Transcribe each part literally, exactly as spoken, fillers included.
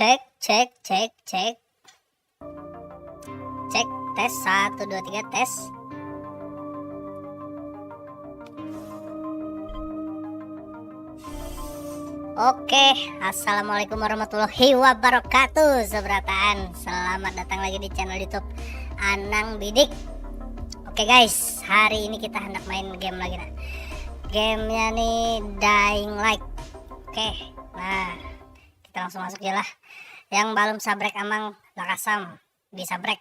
Cek, cek, cek, cek. Cek, tes, satu, dua, tiga, tes. Oke, assalamualaikum warahmatullahi wabarakatuh, seberataan. Selamat datang lagi di channel YouTube Anang Bidik. Oke guys, hari ini kita hendak main game lagi nah. Gamenya nih Dying Light. Oke, nah kita langsung masuk aja lah. Yang belum sabrek amang lakasam di sabrek,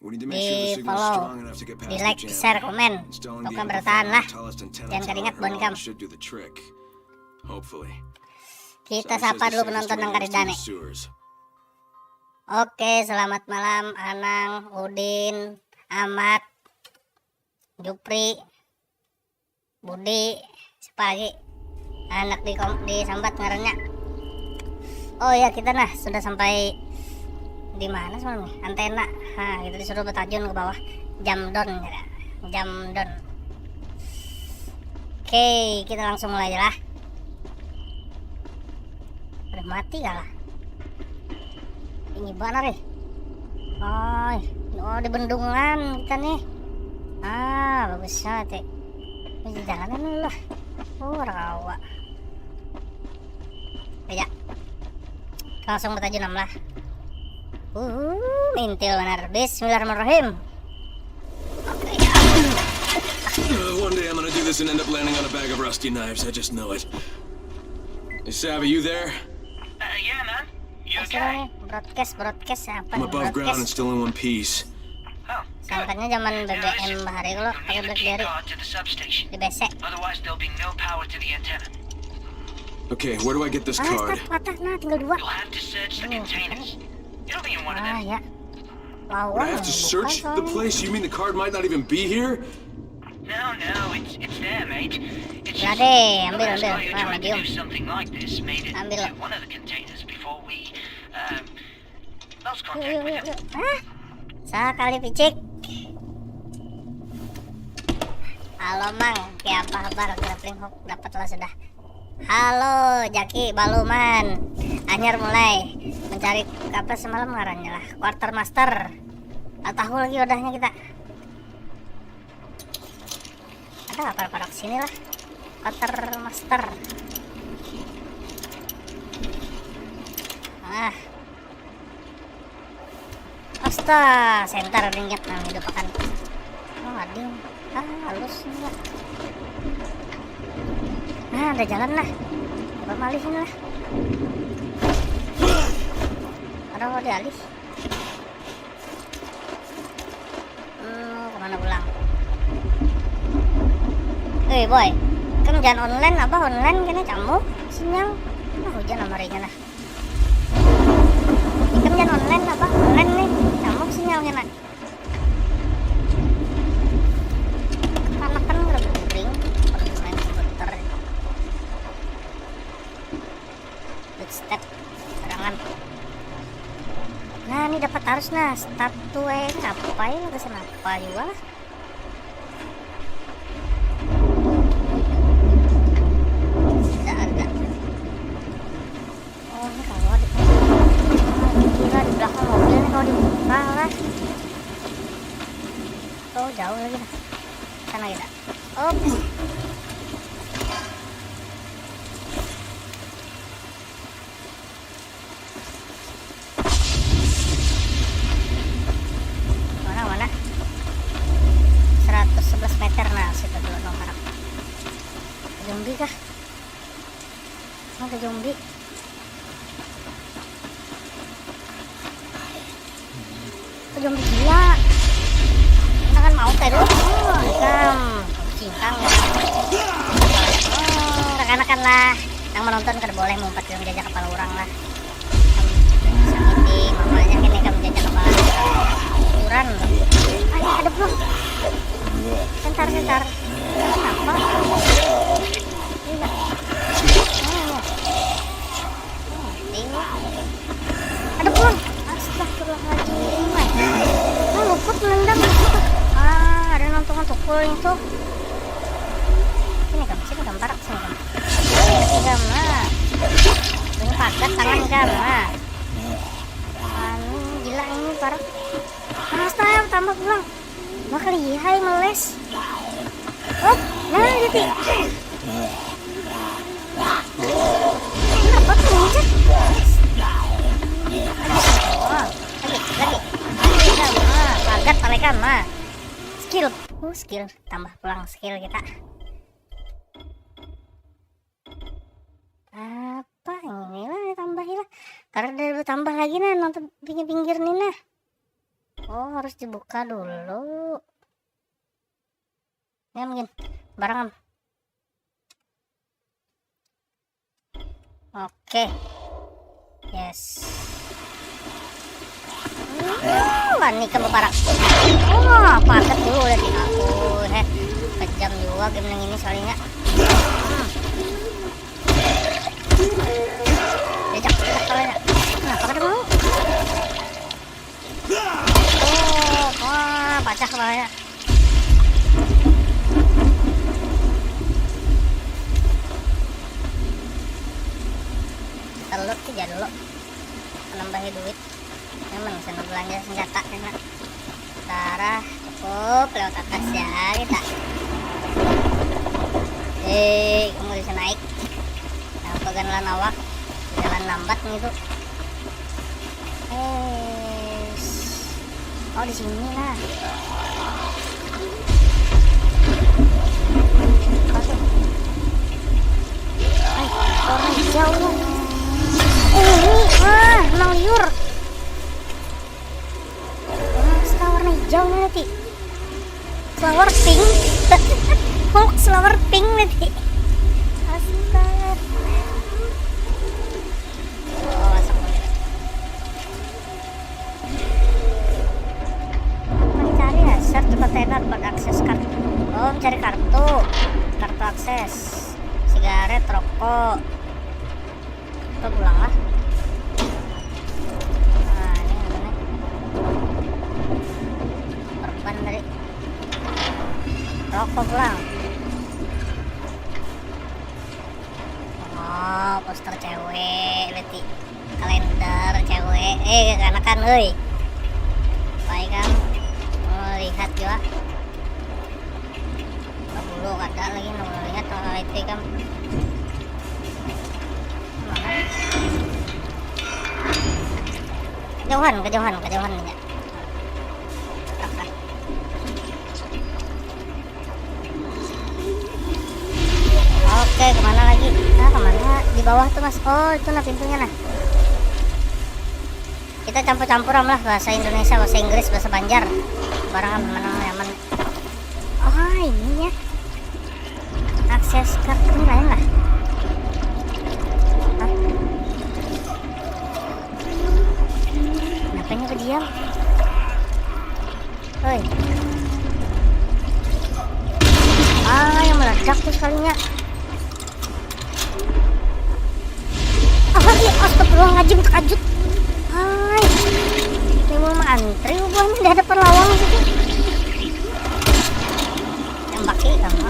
di follow, di like, di share, komen. Pokoknya bertahan lah. Jangan karingat bon kam. Kita sapa dulu penonton nang kadada nih. Oke, selamat malam Anang, Udin, Amat, Jupri, Budi, siapa lagi? Anak di kom-, di sambat ngarannya. Oh ya, kita nah sudah sampai di mana semalam nih? Antena. Nah, kita disuruh bertajun ke bawah. Jam don ya. Jam don. Oke, kita langsung mulai aja lah. Udah mati kalah. Ini benar nih. Oh, oh, di bendungan kita nih. Ah, bagusnya teh. Ini jalanan dulu lah. Oh, rawa. Aja. Langsung bertajun lah. Uh, mintil benar. Bismillahirrahmanirrahim. One day I'm gonna do this and end up landing on a bag of rusty knives. I just know it. Hey, Sav, are you there? Uh, yeah, man. You Masih okay? Nih, broadcast, broadcast apa I'm nih? Above ground and Broadcast. Still in one piece. Oh, good. Sangkanya zaman Now B B M listen, bahari kalau you'll pakai need the key BlackBerry card to the substation. Di B C. Otherwise, there'll be no power to the antenna. Okay, where do I get this Ah, card? start patah nah, tinggal dua. You'll have to search the Oh, containers. It'll be in one of Ah them. Ya. Wow, Would I have to search the place? You mean the card might not even be here? No, no, it's it's there, mate. It's Lah just deh, ambil, whoever's ambil. guy who Nah, tried to medium. Do something like this made it Ambil. To one of the containers before we um, lost Yuk, contact yuk, with yuk, him. Yuk. Ah, sekali picik. Halo Mang, kayak apa kabar? Grappling hook dapat lah sudah. Halo Jaki, baluman. Anyar mulai mencari apa semalam ngarannya lah, quartermaster. Nggak tahu lagi wadahnya kita. Ada apa pada sini lah? Quartermaster. Ah. Asta, center ringgit nang hidup akan. Oh, ading. Ah, halus enggak. Nah, ada jalan lah. Coba malih ini lah. Ada mau dialih. Hmm, kemana pulang? Eh boy, kamu jangan online apa online kena kamu sinyal. Nah, hujan amarinya lah. Ikam jangan online apa online nih, nyamuk sinyal kena. Panakan kada guring, main komputer. Good step, serangan. Nah, ini dapat harus nah, start to eh, apa ya, pesan apa juga lah. Ada, ada. Oh, ini kalau di, kira di belakang mobil nih kalau dibuka lah. Oh, jauh lagi dah. Sana kita. Oke. Mana, mana? Seratus sebelas meter nah, situ dulu nomor. Zombie kah? Ada zombie. Ada zombie gila. Kita kan mau terus. Oh, ikam. Cingkang. Oh, kakanakan lah. Yang menonton kada boleh mumpat ke jajak kepala orang lah. Sakiti, makanya kini kamu jajak kepala. Ukuran. Ay, ada bro. Sentar, sentar. Apa? Ini. Oh. Ada pulang. Astagfirullahaladzim. Nah, luput menendang. Ah, ada nontongan tukul itu. Sini kamu, sini kamu, parak sini kamu. Sini kamu, nah. Ini pagat tangan kamu, nah. Parak. Astaga, tambah pulang. Wah, lihai meles. Oh, nah, jadi. Kenapa tuh, mencet? Oh, lagi, lagi. Ah, pagat, palekam, ah. Skill. Oh, skill. Tambah pulang skill kita. Apa ini lah, tambahi lah. Karena ada tambah lagi nah, nonton pinggir-pinggir nih nah. Oh, harus dibuka dulu. Ya, mungkin. Barang am. Oke. Yes. Hmm, wani kamu parak. Oh, pagat dulu lagi aku. Heh, kejam juga game yang ini soalnya. Hmm. Jajak, jajak kalanya. Nah, pagat dulu. Oh, wah, pacah kepalanya. Telut tiga dulu. Menambahi duit. Memang sana belanja senjata kena. Darah cukup lewat atas ya kita. Eh, kamu bisa naik. Nah, peganlan awak. Jalan lambat gitu. Eh, oh, di sini lah. Masuk. Ay, warna hijau nih. Eh, ini, ah, nang liur. Warna, warna hijau nih nanti. Flower pink. Hulk flower pink nanti. Astaga. Oh, masuk. Mencari hazard container buat akses kartu. Oh, mencari kartu. Kartu akses. Sigaret, rokok. Kita pulang lah. Nah, ini apa nih? Perban tadi. Rokok pulang. Oh, poster cewek, berarti kalender cewek. Eh, kekanakan, hei. Baik, kan? Oh, lihat juga. Bulu kada lagi, nang lihat nang itu ikam. Kejauhan, kejauhan, kejauhan nya. Oke, kemana lagi? Nah, kemana? Di bawah tuh, Mas. Oh, itu nah pintunya nah. Kita campur-campur am lah bahasa Indonesia, bahasa Inggris, bahasa Banjar. Barang am, mana nyaman. Oh, ini ya. Akses ke ini lain lah. Hah? Kenapa ini berdiam? Oi. Ah, yang meledak tuh sekalinya. Ah, iya, astagfirullahaladzim, terkajut. Hai. Ini mau antri bubuhannya di hadapan lawang situ. Tembaki kamu.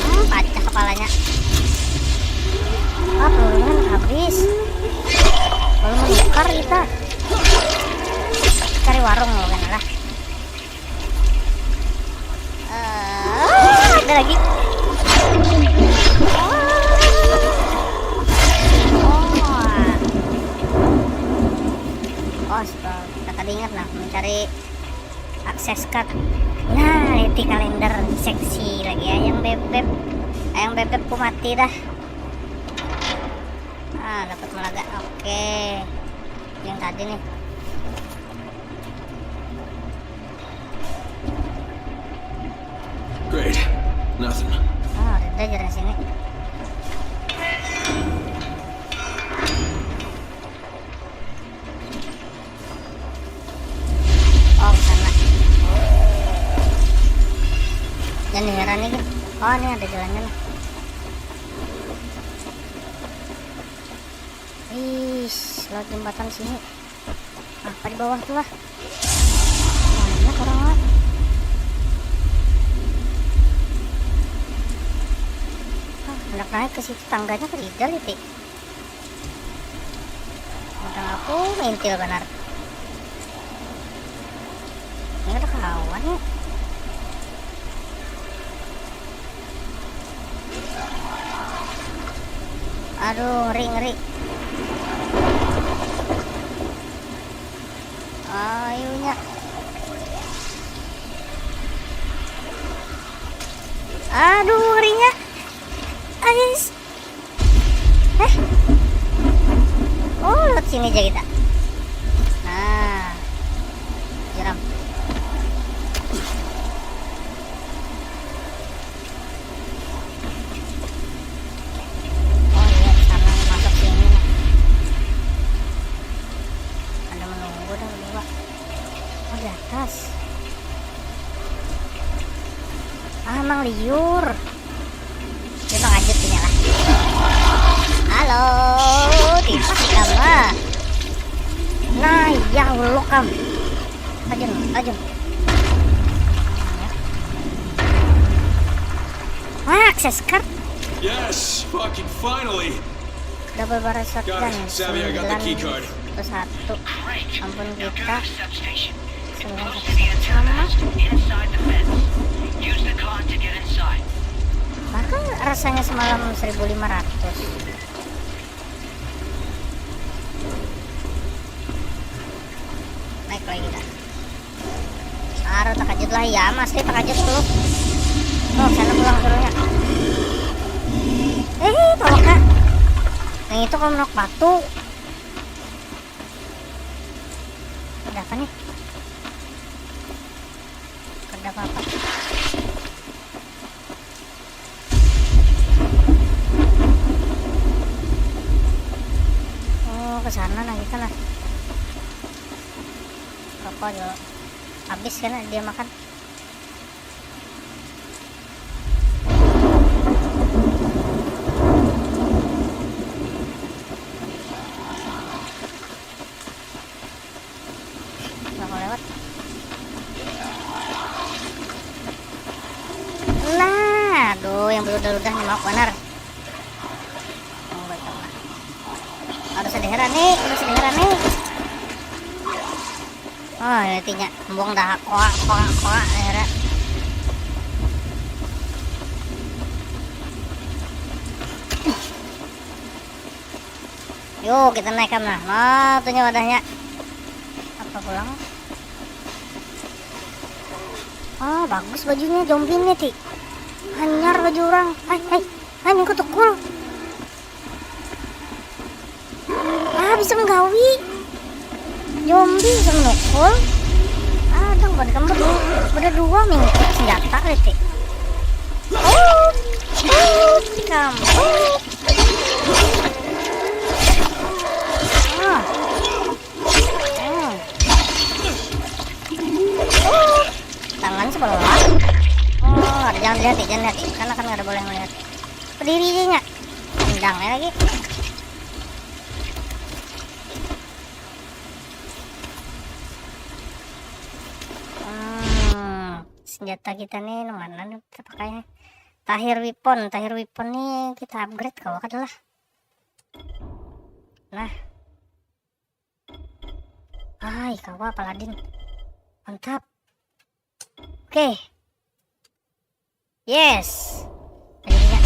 Hmm, pacah kepalanya. Ah, pelurunya habis. Belum menukar kita. Cari warung loh, kan lah. Eh, ada lagi. Oh. Oh, astaga. Kita tadi ingat nah, mencari akses card. Nah, leti kalender seksi lagi. Ayang bebek. Ayang bebek ku mati dah. Ah, dapat melaga. Oke. Yang tadi nih. Great. Nothing. Oh, ada jalan sini. Oh, sana. Jangan heran nih. Oh, ini ada jalannya lah. Ih, lewat jembatan sini. Apa di bawah tuh lah? Banyak orang lah. Ah, hendak naik ke situ, tangganya ke tidak, Titi. Udah aku mintil benar. Kawan ya. Aduh, ngeri, ngeri. Ayunya. Aduh, ngerinya. Ais. Eh. Oh, lewat sini aja kita. Nah. Jeram. Oh iya, sana masuk sini. Ada menunggu dah berdua. Oh, di atas. Ah, emang liur. Dia mah lanjut punya lah. Halo, tiba si Kama. Nah, ya Allah, Kam. Tajam, tajam. Ah, akses card. Yes, fucking finally. Double barrel shotgun. Got it. Sammy, I got the key card. Satu. Ampun kita. Sembilan satu. Sama. Inside the fence. Use the card to get inside. Maka rasanya semalam seribu lima ratus. Naik lagi dah. Baru takajut lah ya, masih takajut tuh. Oh, sana pulang suruhnya. Eh, tolong kak. Yang itu kalau menok batu. Ada apa nih? Ada apa-apa. Oh, ke sana nah kita nah. Rokok juga habis kan dia makan. Nggak mau lewat. Nah, aduh, yang beludah-ludah nih mau benar. Oh, baiklah. Ada sedihara nih, ada sedihara nih. Oh, ini tinya buang dah, koak, koak, koak, sedihara. Yo, kita naik kam nah. Nah, tuh nya wadahnya. Apa pulang? Oh, bagus bajunya zombie nih, Ti. Hanyar baju orang. Hai, hai. Hai, mingku tukul. Ah, bisa menggawi. Zombie bisa menukul. Ah, dong, pada kamu berdua, berdua mingkut senjata, Ti. Oh, oh, kamu. Ah. Hmm. Tangan sebelah. Oh, ada, jangan lihat, jangan lihat. Karena kan nggak ada boleh melihat. Berdiri aja, Nyak. Tendangnya lagi. Hmm, senjata kita nih, nang mana nih kita pakai nih? Tahir weapon, tahir weapon nih kita upgrade kalau kada lah. Nah. Hai, kawa paladin. Mantap. Oke. Yes. Akhirnya.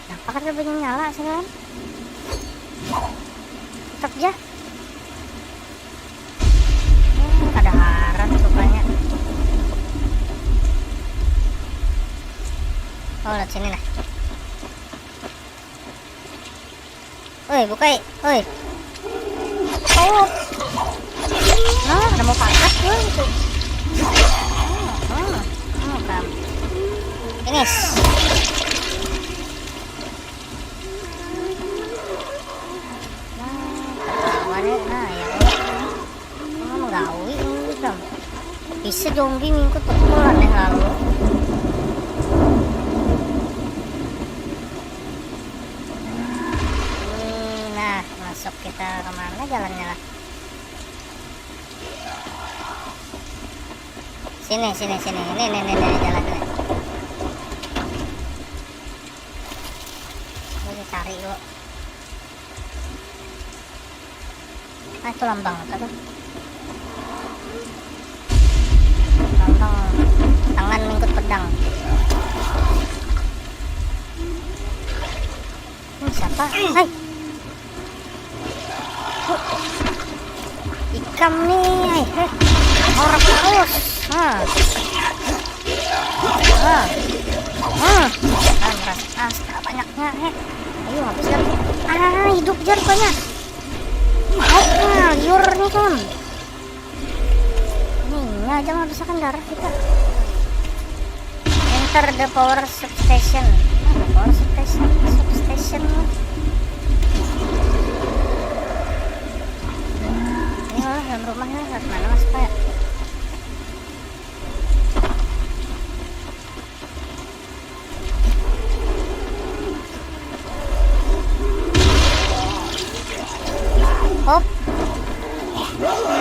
Kenapa kada banyak nyala sih, kan? Tetap ya. Hmm, kada haran rupanya. Oh, lewat sini nah. Oi, bukai. Oi. Oh. Nah, kada mau pakat gue itu. Hmm, hmm, hmm, kam. Finish. Nah, ketawa deh. Nah, ya Allah. Menggawi ini kam. Bisa zombie mingkut tukul aneh lalu. Hmm, nah, masuk kita kemana jalannya lah? Sini, sini, sini. Ini, ini, ini, ini jalan ini. Aku cari dulu. Ah, itu lambang apa tuh? Lambang tangan mingkut pedang. Ini siapa? Hai. Ikam nih, hai, heh. Orang terus. Nah. Nah. Nah. Ah, merasa, ah, banyaknya, heh. Ayo, habis kan. Ah, hidup jar banyak. Nah, liur nih kan. Ini aja mah bisa kan darah kita. Enter the power substation. Mana power substation? Substation. Ini lah dalam rumahnya, lewat mana masuk ya? Hop.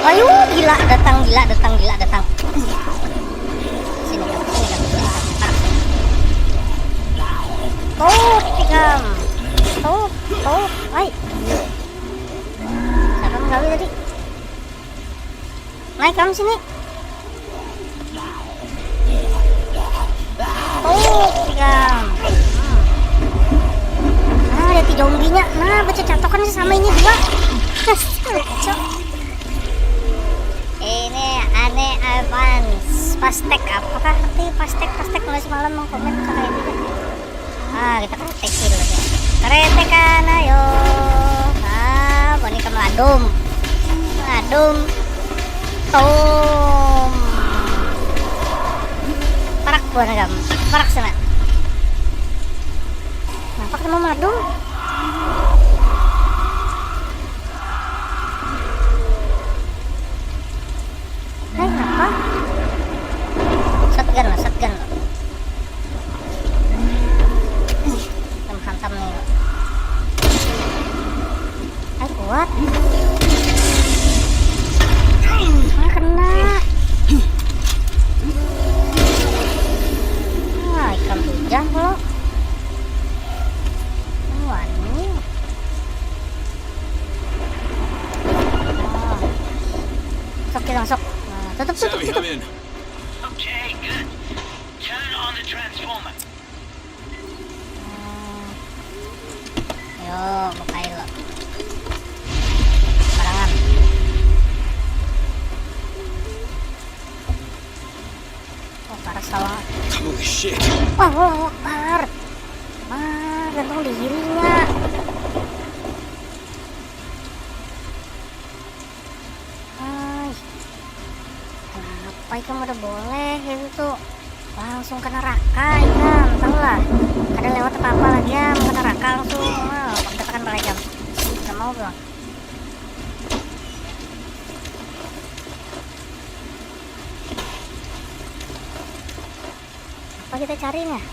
Ayo, gila datang, gila datang, gila datang. Sini, sini, sini. Tuh, tikam. Tuh, tuh. Hai. Siapa menggawe tadi? Naik kamu sini. Tuh, tiga. Nah, lihat di zombinya. Nah, baca catokan sih sama ini dua. Cok. Ini aneh advance. Pastek, apakah arti pastek? Pastek mulai semalam mengkomen kayak gitu. Ah, kita kretek dulu ya. Kretekan ayo. Ah, boneka meladum. Meladum. Tom. Parak buah nagam. Parak sana. Kenapa kita mau meladum? Hai, kenapa? Shotgun lah, shotgun lah. Hantam, hantam nih. Hai, kuat. Ah, kena. Wah, ikam hujan kalau. Wani. Oh. Sok, kita masuk. Nah, tutup, tutup, Sammy, tutup. I'm in. Okay, good. Turn on the transformer. Hmm. Yo, bukai lo. Barangan. Oh, paras sawah. Holy shit. Wah, wah, wah, par. Wah, gantung dirinya. Hai. Kenapa ikam udah boleh itu tuh? Langsung ke neraka ikam, tahu lah. Kada lewat apa-apa lagi ya, mau ke neraka langsung. Wah, kita kan balik jam. Nggak mau pulang. Apa kita cari nih?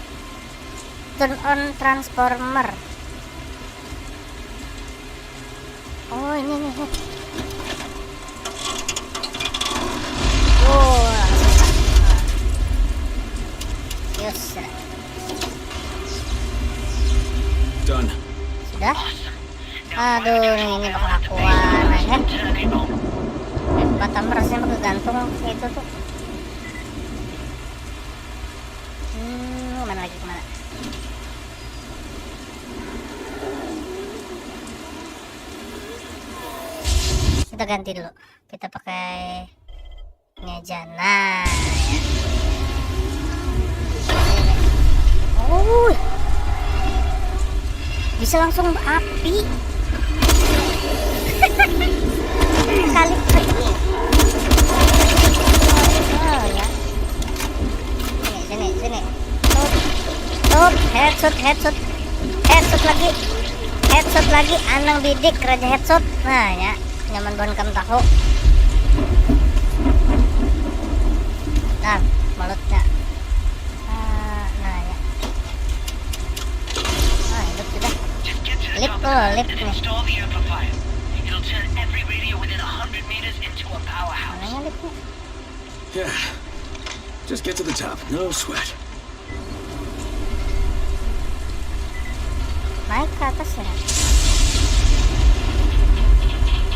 Turn on transformer. Oh, ini nih. Oh, langsung. Yes. Done. Sudah? Aduh, ini bakal akuan, ya. Hebat amat rasanya pakai gantung kayak itu tuh. Hmm, mana lagi, kemana? Kita ganti dulu. Kita pakai ini aja. Nah, ya. Oh. Bisa langsung api. Kali. Oh, ya. Sini, sini, sini. Tuh. Tuh, headshot, headshot. Headshot lagi. Headshot lagi, anang bidik, raja headshot. Nah, ya. Nyaman bahan kam tahu. Nah, mulutnya. Ah, nah, ya. Ah, hidup sudah. Just get to the Lip top of the tuh, lip mountain and nih. Install the amplifier. It'll turn every radio within a hundred meters into a powerhouse. Mananya lipnya? Yeah. Just get to the top. No sweat. Naik ke atas ya?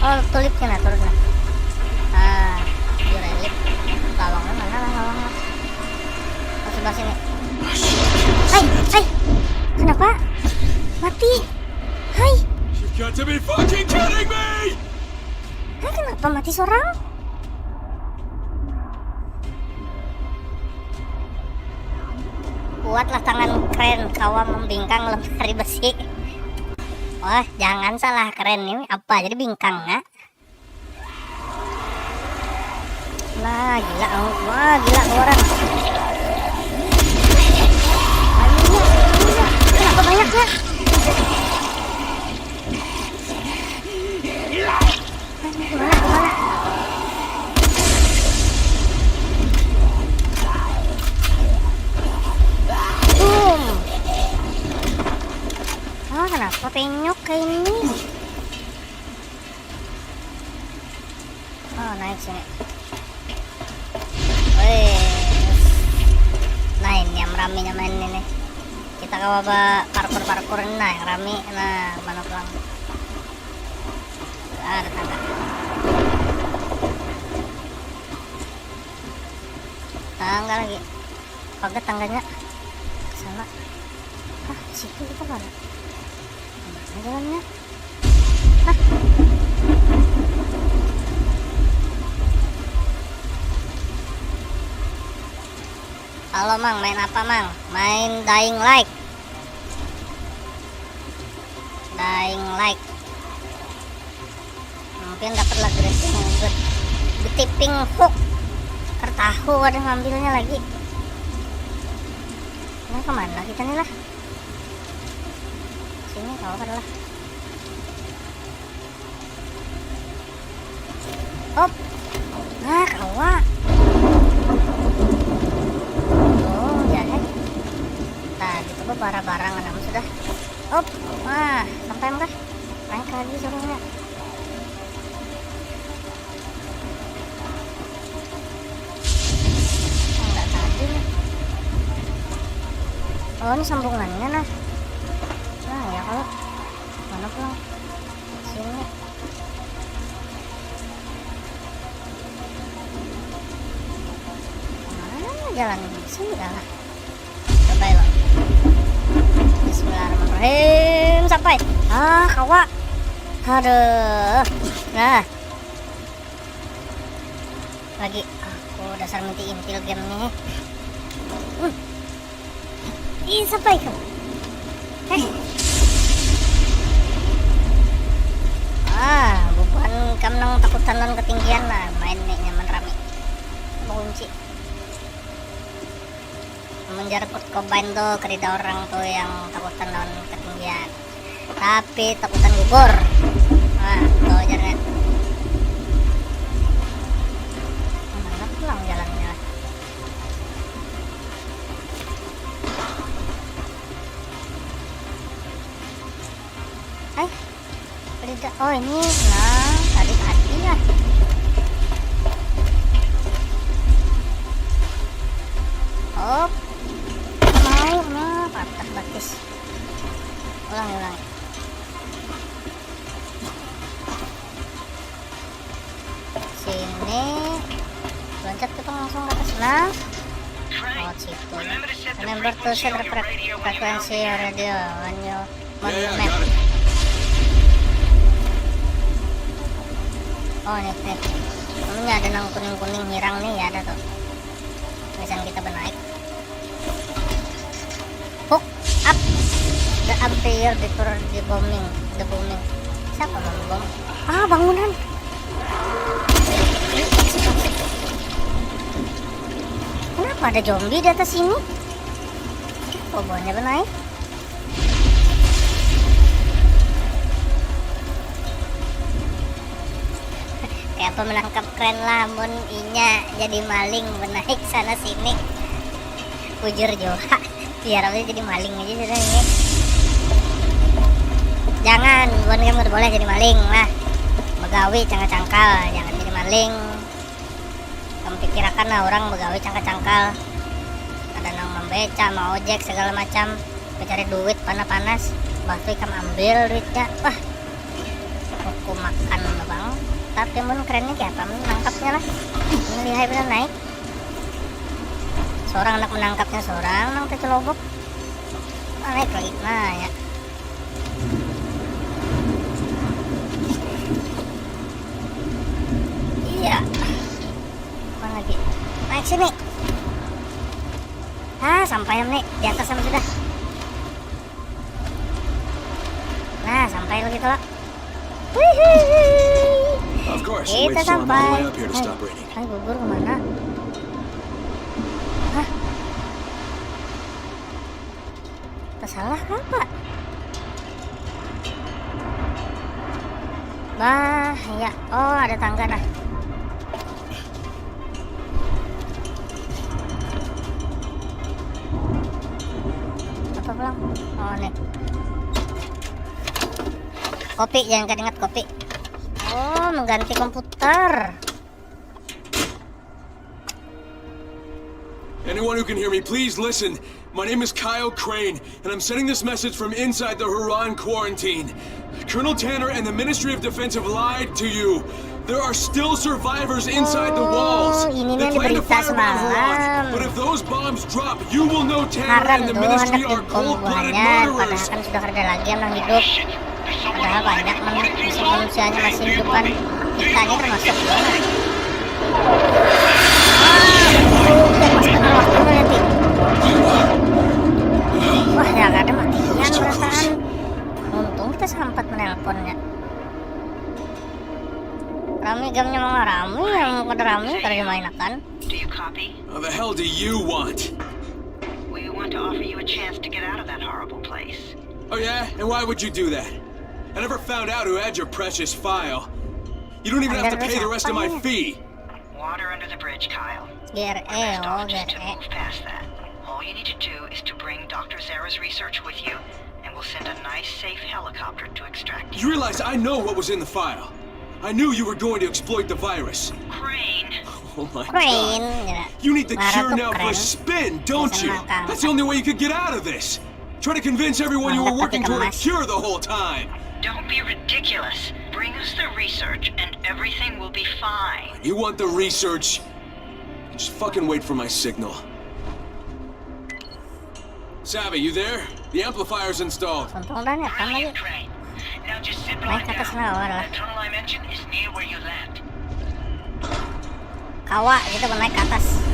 Oh, tulipnya nah, turun nah. Ah, di relief. Lawangnya mana lah, lawangnya? Oh, sebelah sini. Hai, hai. Kenapa? Mati. Hai. You got to be fucking kidding me! Hai, kenapa mati seorang? Kuatlah tangan keren, kawa membingkang lemari besi. Wah, jangan salah keren ini, apa jadi bingkangnya? Nah, gila, oh, wah, gila orang. Ayo, ayo, ayo. Kenapa banyaknya? Ayo, kemana, kemana? Boom. Ah, kenapa penyok kayak ini? Oh, naik sini. Wes. Nah, ini yang raminya main ini. Kita kawa ba parkur-parkur ini, nah, yang rami. Nah, mana pulang? Ah, ada tangga. Tangga lagi. Pagat tangganya. Sana. Ah, di situ kita mana? Mana jalannya? Hah? Halo, Mang, main apa, Mang? Main Dying Light. Dying Light. Mungkin dapat lah grappling hook. Grappling hook. Tertahu ada ngambilnya lagi. Nah, kemana kita nih lah? Sini, kawa kada lah. Hop. Nah, kawa. Oh, ya, eh. Nah, gitu, beberapa barang enam sudah. Hop. Wah, sampai kah? Naik lagi suruhnya. Enggak tadi nih. Oh, ini sambungannya, nah. Nah, ya kalau mana pulang? Sini. Mana jalan ini? Sini dah lah. Coba ya, Bang. Bismillahirrahmanirrahim. Sampai. Ah, kawa. Aduh. Nah. Lagi. Aku dasar minti intil game nih. Hmm. Ih, sampai ke. Eh. Ah, bubuhan kam nang takutan lawan ketinggian lah, main nih nyaman rami. Mengunci. Menjar Kurt Cobain tuh, kerida orang tuh yang takutan lawan ketinggian. Tapi takutan gugur. Nah, tuh jarnya. Mana pulang jalannya? Eh, kerida. Oh, ini. Nah, tadi tadi ya. Hop. Mau, nah, patah batis. Ulangi, ulangi. Sini. Loncat kita langsung ke atas. Nah. Oh, situ. Remember to set the fre-, frequency radio when you, when you map. Oh, nih, nih. Namanya ada nang kuning-kuning hirang nih, ya, ada tuh. Misalnya kita bernaik. Hook up the umpire before the bombing, the bombing. Siapa membom? Ah, bangunan. Kenapa ada zombie di atas sini? Kok buhannya bernaik? Kayak apa menangkap keren lah, mun inya jadi maling, menaik sana sini. Bujur jua. Biar apa jadi maling aja sudah ini. Jangan, bukan kamu boleh jadi maling lah. Begawi cangkal-cangkal, jangan jadi maling. Kamu pikirakan lah, orang begawi cangkal-cangkal. Ada nang membeca, mau ojek, segala macam. Mencari duit panas-panas. Bah, tu ikam ambil duitnya. Wah. Hook Aku makan bang. Tapi mun keren ni kaya apa mun nangkapnya lah. Ini lihai benar naik. Seorang anak menangkapnya seorang nang tercelobok. Naik lagi. Nah ya. Iya. Apa lagi? Naik sini. Ah, sampai nih di atas sama sudah. Nah, sampai lagi tuh. Wihih. Of course, Kita wait, so I'm on the way sampai. Up here to Hai, stop raining. Hai, gugur kemana? Hah? Tersalah apa? Bah, ya. Oh, ada tangga nah. Apa pulang? Oh, nih. Kopi, jangan kada ingat kopi. Oh, mengganti komputer. Anyone who can hear me, please listen. My name is Kyle Crane, and I'm sending this message from inside the Harran quarantine. Colonel Tanner and the Ministry of Defense have lied to you. There are still survivors inside the walls. Oh, ini They nih plan to berita fire a bomb on Harran, semalam. But if those bombs drop, you will know Tanner Haram and the tuh Ministry anak are bom cold-blooded buahnya, padahal murderers. Kan sudah kerja lagi yang hidup. Padahal banyak manusia manusianya masih hidup kan. Kita ini termasuk. Ah, udah pas benar waktunya nanti. Wah, ya kada matian perasaan. Untung kita sempat menelponnya. Rami gamenya mau rami, yang kada rami kada dimainakan. Do you copy? How the hell do you want? We want to offer you a chance to get out of that horrible place. Oh yeah? And why would you do that? I never found out who had your precious file. You don't even have to Under pay the rest of my siapa nih? Fee. Water under the bridge, Kyle. G R E, Best oh, off just to G R E. Move past that. All you need to do is to bring Doctor Zara's research with you, and we'll send a nice, safe helicopter to extract You you. realize I know what was in the file. I knew you were going to exploit the virus. Crane, Oh my Crane, god. ya. You need the Marah cure tuh now for a keren. Spin, don't you? Senang kan. That's the only way you could get out of this. Try to convince everyone you were Mantap working tapi toward a cemas. Cure the whole time. Don't be ridiculous. Bring us the research, and everything will be fine. You want the research? Just fucking wait for my signal. Savvy, you there? The amplifier's installed. Untung dah nih, kan lagi. Brilliant, Crane. Now just zip Naik line ke atas down. lah, lah. That tunnel I mentioned is near where you land. Kawa, kita mau naik ke atas.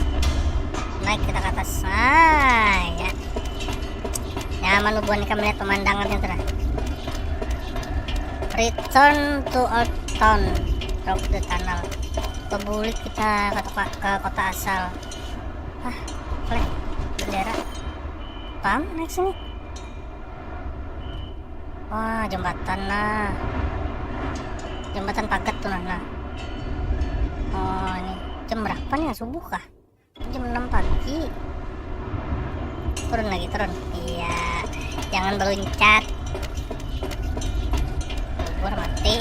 Naik kita ke atas. Ah, ya. Nyaman bubuhan ikam melihat pemandangan itu dah. Return to Old Town. Drop the tunnel. Bebulik kita ke, toka- ke kota asal. Ah, pleh. Bendera. Pam, naik sini. Wah, jembatan nah. Jembatan pagat tuh nah, nah. Oh, ini jam berapa nih? Subuh kah? Jam enam pagi. Turun lagi, turun. Iya. Jangan berluncat. Bubur mati.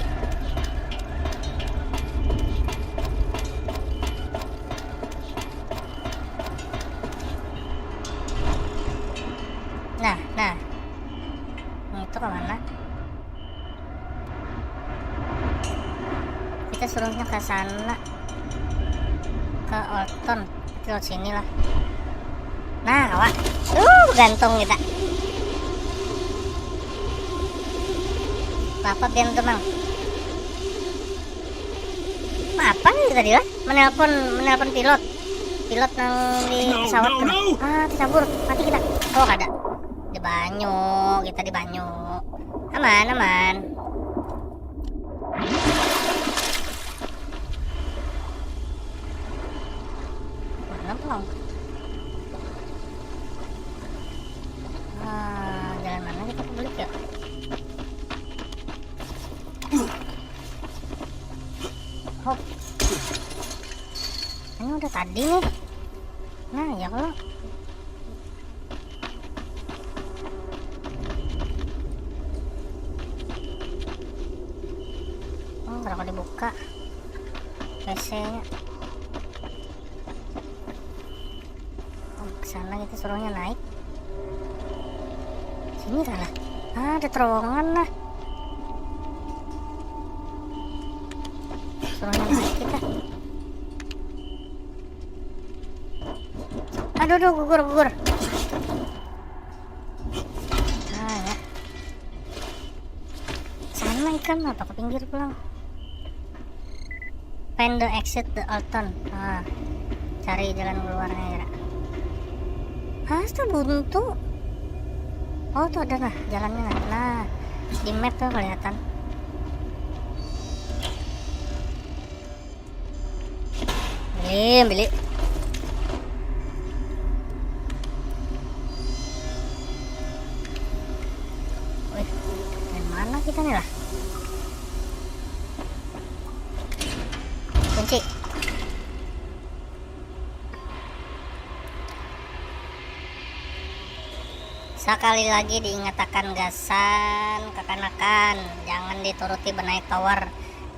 Nah, nah. Itu ke mana? Kita suruhnya ke sana. Ke Old Town. Kita lewat sini lah. Nah, kawa. Uh, gantung kita. Apa pian tuh, Mang? Apa nih tadi lah? Menelpon, menelpon pilot. Pilot nang di No, pesawat no, tuh. No! Ah, tercabur. Mati kita. Oh, kada. Di banyu, kita di banyu. Aman, aman. Mana pulang? Ah, jalan mana kita ke belik ya? Hop. Ini udah tadi nih. Nah, ya kalau. Oh, kalau dibuka. P C-nya. Oh, ke sana kita suruhnya naik. Sini salah. Ah, ada terowongan lah. Turunnya naik kita. Aduh, aduh, gugur, gugur. Nah, ya. Sana ikan apa ke pinggir pulang? Find the exit the old town. Ah, cari jalan keluarnya ya. Astaga, buntu. Oh, tuh ada nah jalannya nah. Nah, di map tuh kelihatan. Beli, beli. Wih, dari mana kita nih lah? Kunci. Sakali lagi diingatakan gasan kakanakan, jangan dituruti benaik tower.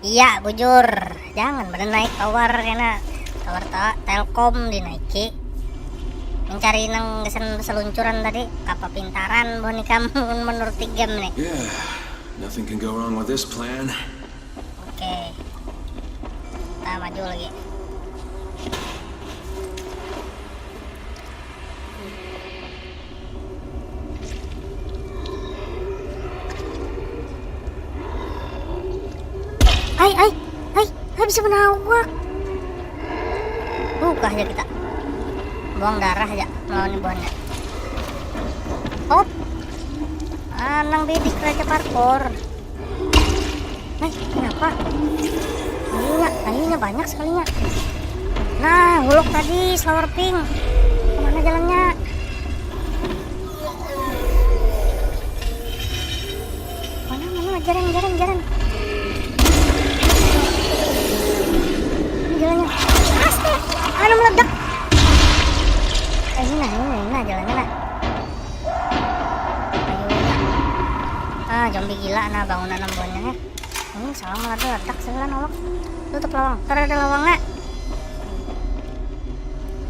Iya, bujur, jangan benaik tower kena. Tower ta- Telkom dinaiki. Mencari nang gasan seluncuran tadi, kapapintaran buhan ikam mun menuruti game nih. Yeah, nothing can go wrong with this plan. Oke. Kita maju lagi. Ai, ai, ai, ai, bisa menawak. Buka aja kita. Buang darah aja melawan buhannya. Op. Anang bidik raja parkour. Eh, kenapa? Ayunya, ayunya banyak sekalinya. Nah, huluk tadi, slower pink. Kemana jalannya? Mana, mana? Jalan, jalan, jalan. Ini jalannya. Astaga, ada meledak. Eh, ini nah, ini nah, ini nah jalannya nah. Ayo. Ah, zombie gila nah bangunan ambuannya ya. Ini salah malah ada ledak sebelah awak. Tutup lawang. Ntar ada lawangnya.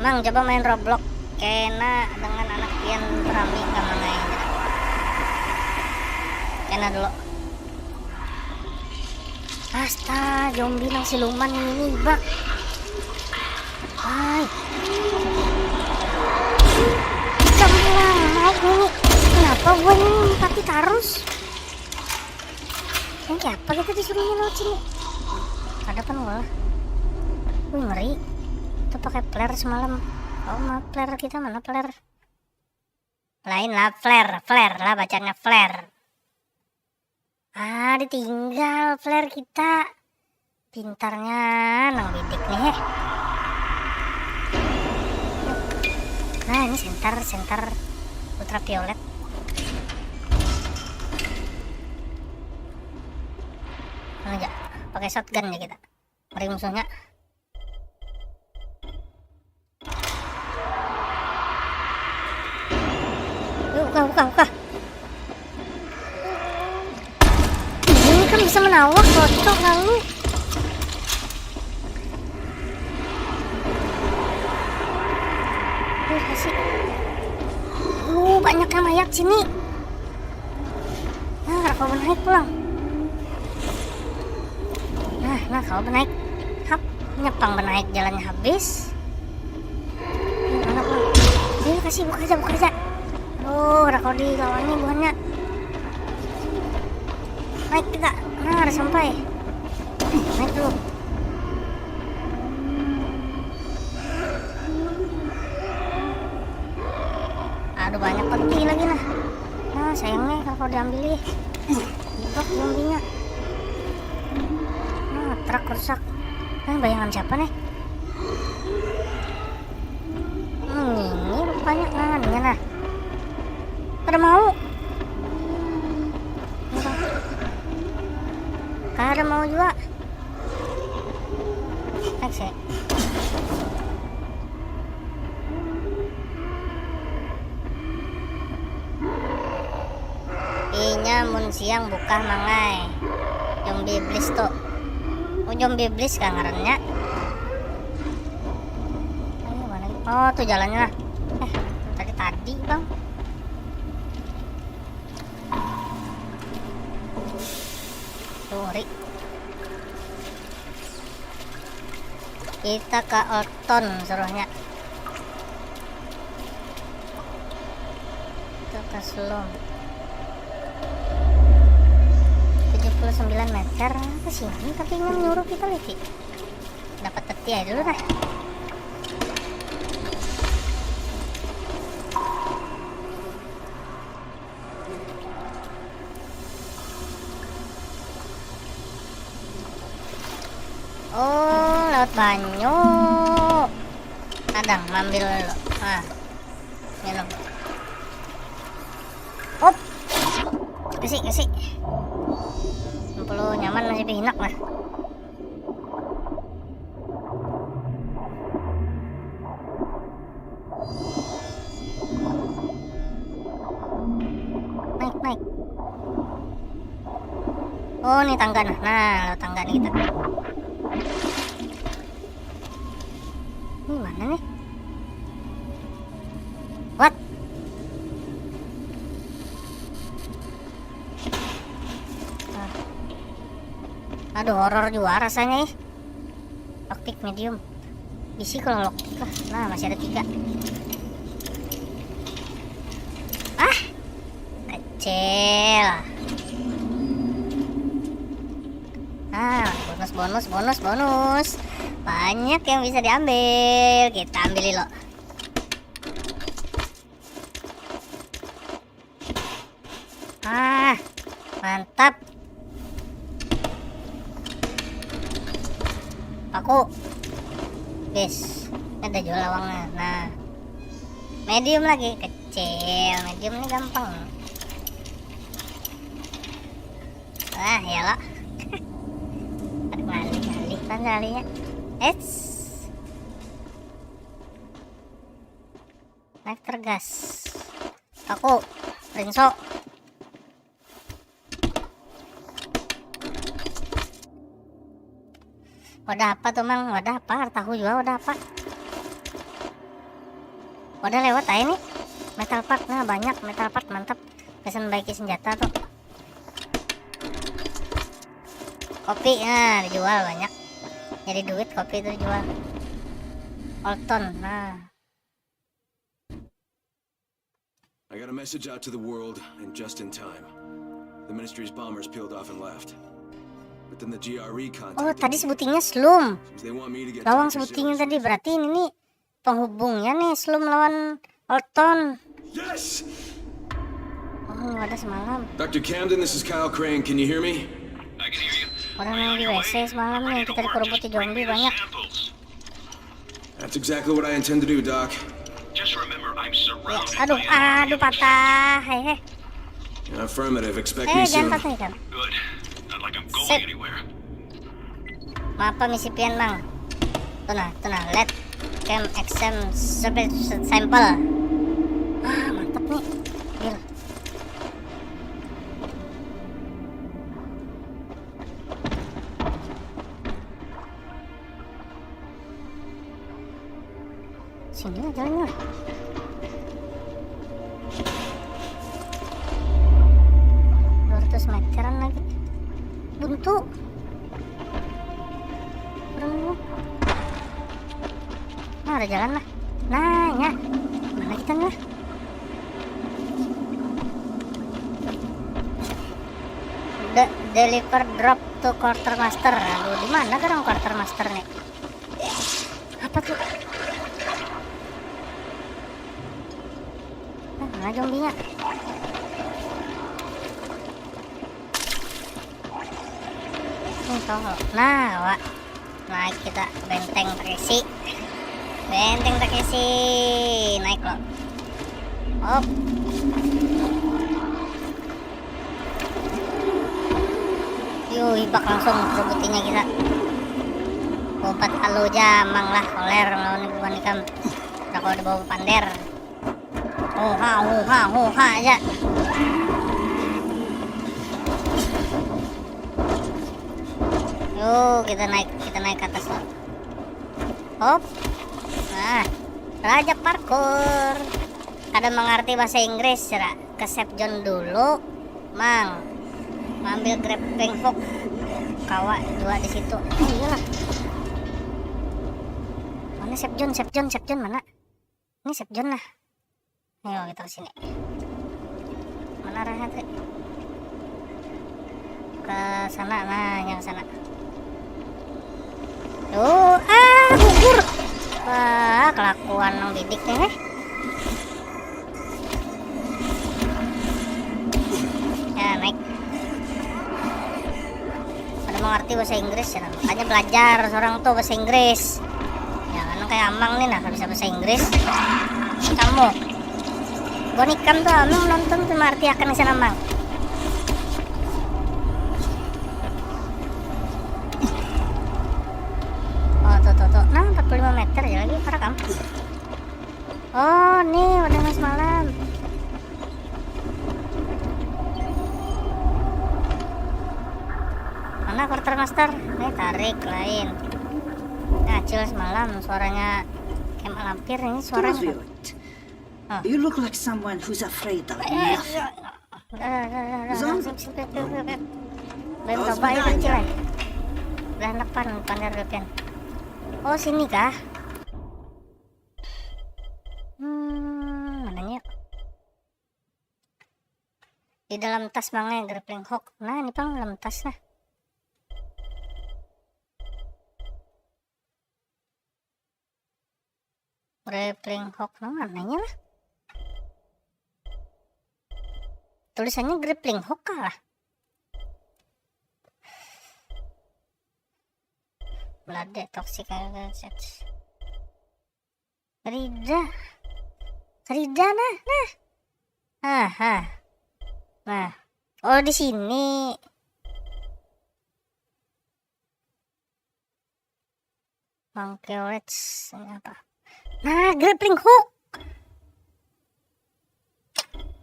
Mang, coba main Roblox kena dengan anak pian berami kamangai. Kena dulu. Asta, zombie nang siluman ini nih, bak. Hai. Sembilan naik ini. Kenapa gua ini mati terus? Ini apa kita disuruhnya lewat sini? Ada apa lah? Wih, ngeri. Kita pakai flare semalam. Oh, maaf, flare kita mana flare? Lain lah, flare, flare lah bacanya, flare. Ah, ditinggal flare kita. Pintarnya nang bidik nih, heh. Nah, ini senter, senter ultraviolet. Nah, aja pakai shotgun ya kita. Mari musuhnya. Yuk, buka, buka, buka. Ini kan bisa menawak, cocok lalu. Yuk, kasih. Uh, banyaknya mayat sini. Nah, kada kawa naik pulang. Nah, nah, kawa naik. Hap, nyepang benaik jalannya habis. Ini mana pulang? Ini kasih buka aja, buka aja. Oh, kada kawa dilawannya buhannya. Naik kita. Nah, ada sampai. Naik dulu. Aduh, banyak peti lagi nah. Nah, sayang nih kalau diambil nih. Blok zombinya. Nah, truk rusak. Kan bayangan siapa nih? Hmm, ini rupanya. Nah, ini nah. Kada mau. Kada mau juga. Next ya. Inya mun siang bukah mangai. Zombie iblis tu. Oh, zombie iblis kah ngarannya? Ayo, mana? Oh, tuh jalannya lah. Eh, tadi tadi bang. Tuh, ngeri. Kita ka Alton suruhnya. Kita ka Slum. Tujuh puluh sembilan meter. Apa sih ini? Tapi yang nyuruh kita lagi. Dapat teti aja dulu dah. Oh, lewat banyu. Kadang mambil dulu. Ah, minum. Hop. Kasih, kasih. Perlu nyaman masih pihinak lah. Naik, naik. Oh, ini tangga nah. Nah, tangga nih kita. Ini mana nih? What? Ah. Aduh, horor juga rasanya ih. Lockpick medium. Isi kalau lockpick lah. Nah, masih ada tiga. Ah, kecil. Ah, bonus, bonus, bonus, bonus. Banyak yang bisa diambil. Kita ambil lo. Ah, mantap. Aku. Yes, ada jual lawangnya. Nah, medium lagi, kecil. Medium ini gampang. Wah, ya lo. Ada ngalih-ngalih kan kalinya. Eits. Naik tergas. Aku, Rinso. Wadah apa tuh, Mang? Wadah apa? Tahu juga wadah apa? Wadah lewat aja nih. Metal part, nah, banyak metal part, mantap. Pesan baiki senjata tuh. Kopi, nah, dijual banyak. Jadi duit kopi itu dijual. Alton, nah. I got a message out to the world, and just in time. The ministry's bombers peeled off and left. But then the G R E contacted. Oh, tadi sebutingnya Slum. Seems they want me to get Lawang Doctor sebutingnya Silver's tadi, berarti ini nih penghubungnya nih, Slum lawan Alton. Yes! Oh, ada semalam. Doctor Camden, this is Kyle Crane. Can you hear me? I can hear you. Orang yang di W C semalam nih, kita dikerubuti zombie banyak. That's exactly what I intend to do, Doc. Just remember, I'm surrounded. Ya, aduh, by enemy aduh, patah. Hehe. Affirmative. Expect me soon. Eh, jangan patah, kan? Good. Not like I'm going anywhere. Sip. Maaf, misi pian, Mang. Tuh nah, tuh nah, let cam exam sample. Ah, mantap nih. Gila. Sini lah jalannya. Dua ratus meteran lagi. Buntu. Nah, ada jalan lah. Nah, ya. Mana kita nih lah? De- deliver drop to quartermaster. Aduh, di mana sekarang quartermaster nih? Apa tuh? Nah, mana zombinya? Nih, tolong. Nah, wak. Naik kita, benteng terisi. Benteng terisi. Naik lo. Op. Yuk, hibak langsung rebutinya kita. Umpat alu ja, Mang lah, koler lawan bukan ikam. Udah kalau dibawa pander. Hoha, hoha, hoha aja. Yuk, kita naik, kita naik ke atas lah. Hop. Nah, raja parkur. Kada mengerti bahasa Inggris, sira ke safe zone dulu, Mang. Ambil grappling hook. Kawa dua di situ. Oh, iyalah. Ini safe zone, safe zone, safe zone mana? Ini safe zone lah. Ayo kita ke sini. Mana arahnya tadi? Ke sana, nah, yang ke sana. Tuh, ah, gugur. Wah, kelakuan nang bidik nih. Ya, naik. Ada mengerti bahasa Inggris ya, makanya belajar seorang tuh bahasa Inggris. Jangan kayak Amang nih, nah, bisa bahasa Inggris. Kamu. Bon ikam tuh, Amang nonton tuh, arti akan bisa namang. Oh, tuh, tuh, tuh. Nah, empat puluh lima meter ya lagi, parak am. Oh, nih, udah mas malam. Mana quarter master? Nih, tarik lain. Nah, acil semalam suaranya kayak lampir ini suara. Don't feel it. Oh. You look like someone who's afraid of nothing. Udah, udah, udah, udah, udah, sip, sip, sip, sip, sip. Belum coba aja kecil, eh. Udah depan, pandar depan. Oh, sini kah? Hmm, mananya? Di dalam tas mangai grappling hook. Nah, ini pang dalam tas nah. Grappling hook nang mananya lah? Tulisannya grappling hook kah lah? Belade toxic. Rida. Rida nah, nah. Aha. Nah. Oh, di sini. Monkey wrench ini apa? Nah, grappling hook.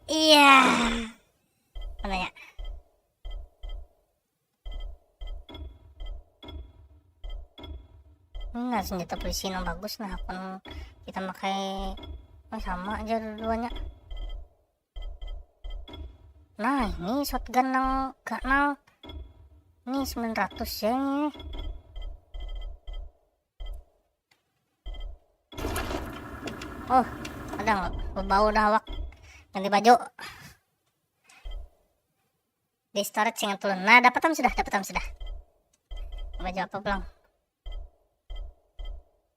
Iya. Mana ya? Ini nah, senjata polisi yang bagus nah, akun kita pakai, oh, sama aja dua-duanya. Nah, ini shotgun nang gak nang. Ini sembilan ratus ya ini. Oh, ada nggak? Bebau dah awak. Ganti baju. Di storage sing tulun. Nah, dapat am sudah, dapat am sudah. Baju apa pulang?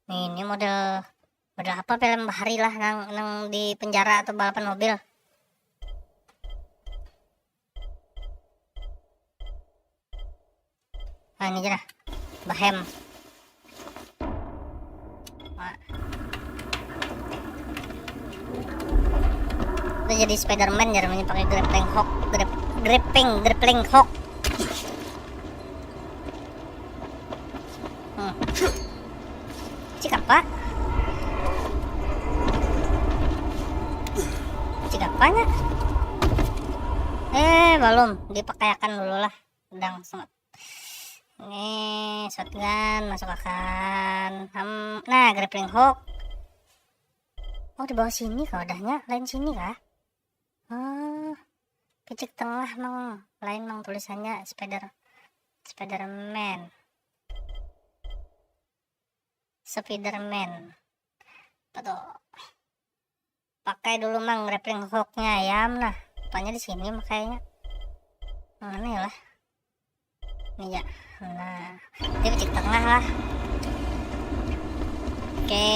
Nih, ini model, model apa film bahari lah nang, nang di penjara atau balapan mobil. Nah, ini aja dah. Bahem. Nah. Kita jadi Spiderman, jadi namanya pakai grappling hook, grip, gripping, grappling hook. Hmm. Cik apa? Cik apanya? Eh, belum. Dipakaiakan dulu lah. Dang sangat. Ini shotgun masuk akan. Hmm, nah, grappling hook. Oh, di bawah sini kah wadahnya? Lain sini kah? Oh, kecik tengah mang. Lain mang tulisannya Spider, Spiderman. Spiderman. Apa tuh? Pakai dulu mang grappling hooknya ayam nah. Rupanya di sini makainya. Mana ya lah? Ini ya. Nah, ini picik tengah lah. Oke,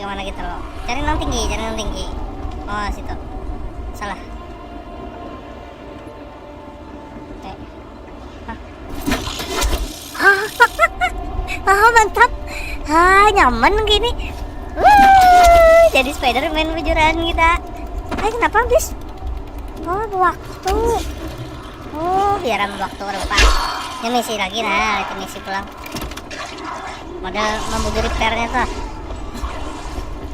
kemana kita lo? Cari nang tinggi, cari nang tinggi. Oh, situ. Salah. Oke. Ah, mantap. Ah, nyaman gini. Wuh, jadi Spiderman bujuran kita. Ay, kenapa habis? Oh, waktu. Oh, biaran waktu rupa. Ini misi lagi nah, itu misi pulang. Model membujur repairnya tuh.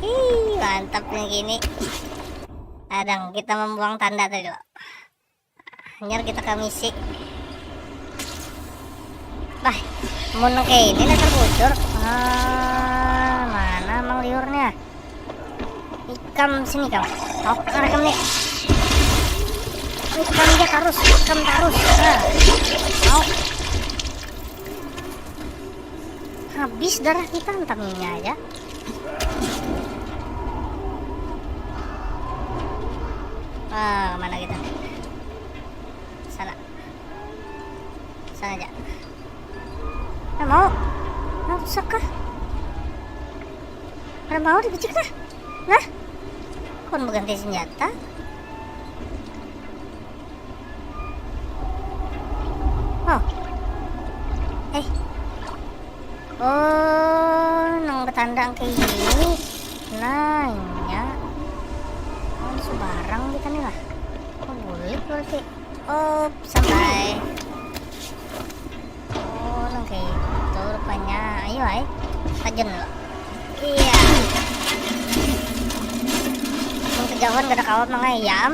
Ih, mantap nih gini. Adang, kita membuang tanda tadi lo. Hanyar kita ke misi. Bah, mun kayak ini dah terbujur. Ah, mana mang liurnya? Ikam sini kam. Tau kan kam nih. Ikam aja terus, ikam terus. Nah. Tau. Habis darah kita, entah minyak aja. Ah, mana kita? Sana. Sana aja. Nah, mau? Nah, rusak kah? Ada mau dipicik kah? Nah, kon berganti senjata. Oh. Eh. Oh, nang betandang kayak gini. Nanya. Oh, ini sembarang kita nih lah. Oh, bulik berarti. Oh, sampai. Oh, nang kayak gitu rupanya. Ayo, ay. Kajen lo. Iya. Nang kejauhan kada kawa mangayam.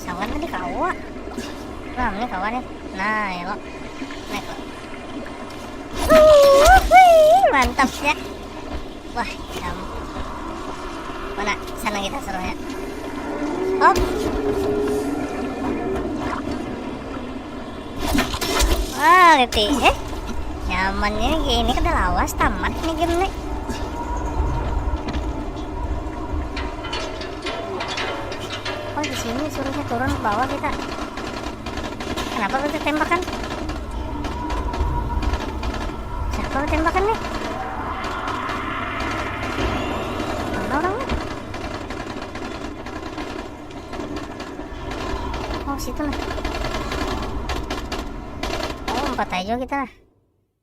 Sawan tadi kawa. Nah, ini kawa nih. Nah, ya lo. Naik lo. Wuih, mantap ya. Wah, ya ampun. Mana? Sana kita serunya. Hop. Wah, gitu. Eh, nyamannya ini kada lawas tamat nih game nih. Oh, di sini suruhnya turun ke bawah kita. Kenapa kita tembakan? Siapa tembakan nih? Mana orangnya? Oh, situ nah. Oh, empat aja kita lah.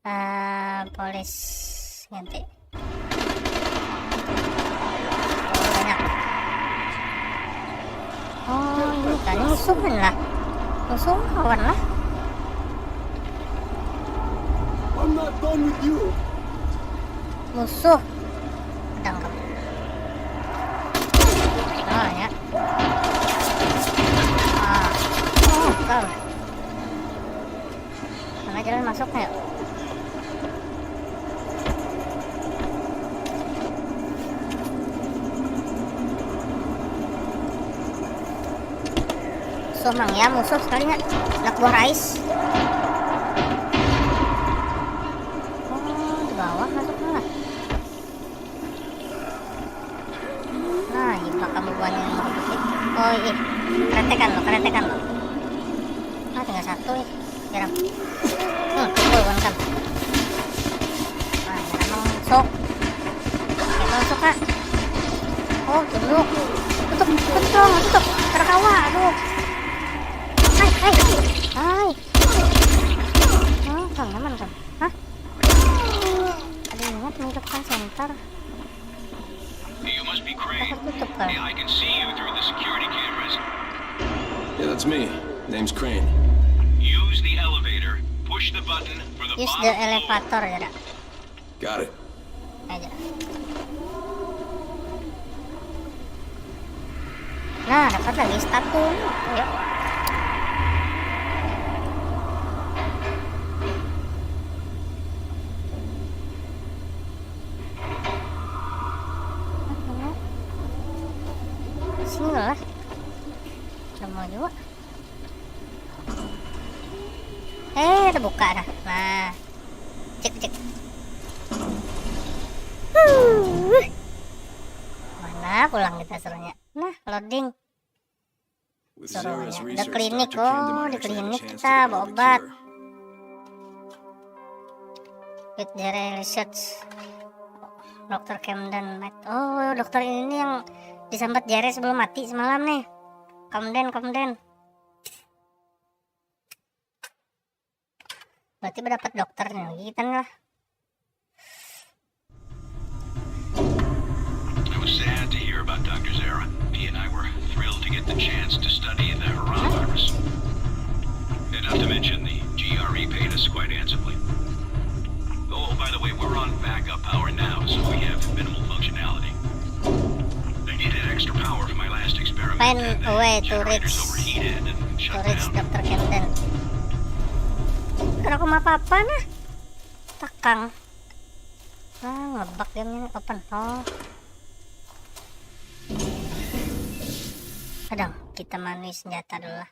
Eh, polis ganti. Oh, banyak. Oh, ini kan musuhan lah. Musuh kawan lah. I'm not done with you. Musuh. Pedang kamu. Oh, ya. Ah. Oh, kau. Mana jalan masuk, ayo. Musuh mang ya, musuh sekalinya. Anak buah Rais. Oh, di bawah masuknya lah. Nah, jiplak kamu buahnya yang putih. Oh, ih. Keretekan lo, keretekan lo. Ah, tinggal satu, ih. Jarang. Hmm, pukul bukan kan. Nah, jarang masuk. Kita masuk, Kak. Oh, tutup. Tutup, tutup, tutup. Kada kawa, aduh. Hai, hai. Hai. Oh, kang nyaman kan? Hah? Ada ingat menghidupkan center. You must be Crane. Apa tutup kan? Yeah, I can see you through the security cameras. Yeah, that's me. Name's Crane. Use the elevator. Push the button for the Use bottom the floor. Elevator ya, dak? Got it. Aja. Nah, dapat lagi satu. Yuk. Sini lah. Udah mau juga. Eh, terbuka dah. Nah. Cek, cek. Huh. Mana pulang kita suruhnya? Nah, loading. With Suruhnya. Sarah's Ada research, klinik, Doctor Camden oh, might di actually have a klinik chance kita to develop a berobat. Cure. With Jere Research. Dokter Camden Knight. Oh, dokter ini nih yang disambat Jere sebelum mati semalam nih. Camden, Camden. Berarti berdapat dokter nih lagi kita nih lah. I was sad to hear about Doctor Zara. He and I were thrilled to get the chance to study the Harran virus. Not to mention the G R E paid us quite handsomely. Oh, by the way, we're on backup power now, so we have minimal functionality. I needed extra power for my last experiment. Find and the a way to generators reach- overheated and To shut reach down. Dokter Camden. Kada aku apa-apa nah. Takang. Ah, ngebug gamenya nih. Open. Oh. Kadang kita manuhi senjata dulu lah.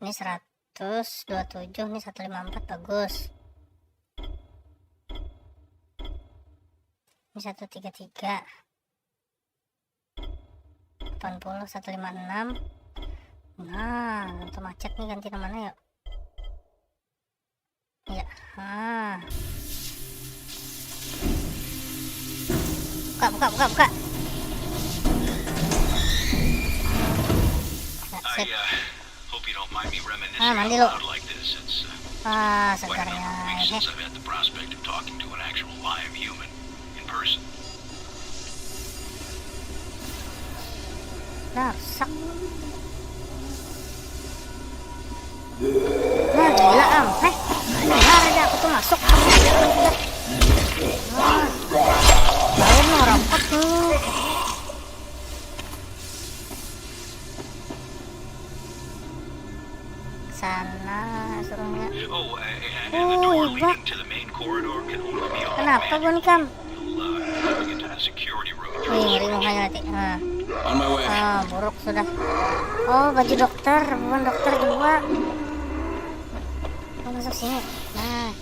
Ini seratus dua tujuh, ini satu lima empat, bagus. Ini satu tiga tiga. Delapan puluh, satu lima enam. Nah, untuk macet nih ganti ke mana ya? Ya, ah. Buka, buka, buka, buka. Ya, sip. I, uh, hope you don't mind me reminiscing Ah, mandi out lu. loud like this. It's, uh, Ah, quite a number of segarnya, weeks since eh. I've had the prospect of talking to an actual live human in person. Nah, rusak. Nah, gila am. Heh, benar aja aku tuh masuk. Nah, lain mau rapat tuh. Sana suruhnya. Oh, a- a- and the Oh, door ibak. leading to the main corridor can only be opened Kenapa manually. Gun Kam? You'll, uh, have to get to the security room Wih, ngeri mukanya nanti. Nah. On my way. Ah, buruk sudah. Oh, baju dokter, bukan dokter juga. Oh, masuk sini. Nah.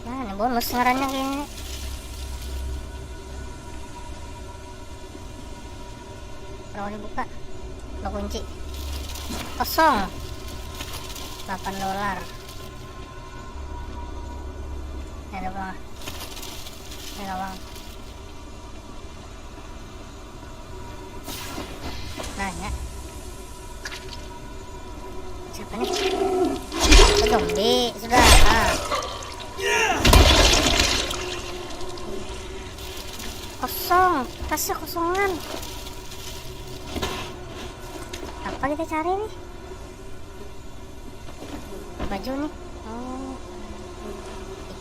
Nah, ini bonus ngarannya kayaknya. Kalau dibuka, lo kunci. Kosong. Delapan dolar. Ini ada apa? Ini lawang. Nah, ya. Siapa nih? Oh, zombie sudah. Ah. Kosong, tasnya kosongan. Apa kita cari nih? Baju nih. Oh.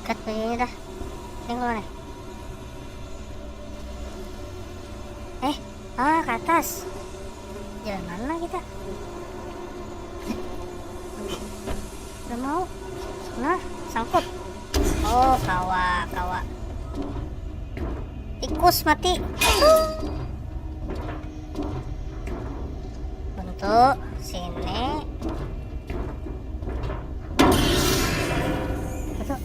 Ikat bajunya dah. Ini keluar nih. Eh, ah, ke atas. Jalan mana kita? Udah mau. Nah, sangkut. Oh, kawa, kawa. Tikus mati. Untuk sini. Betul.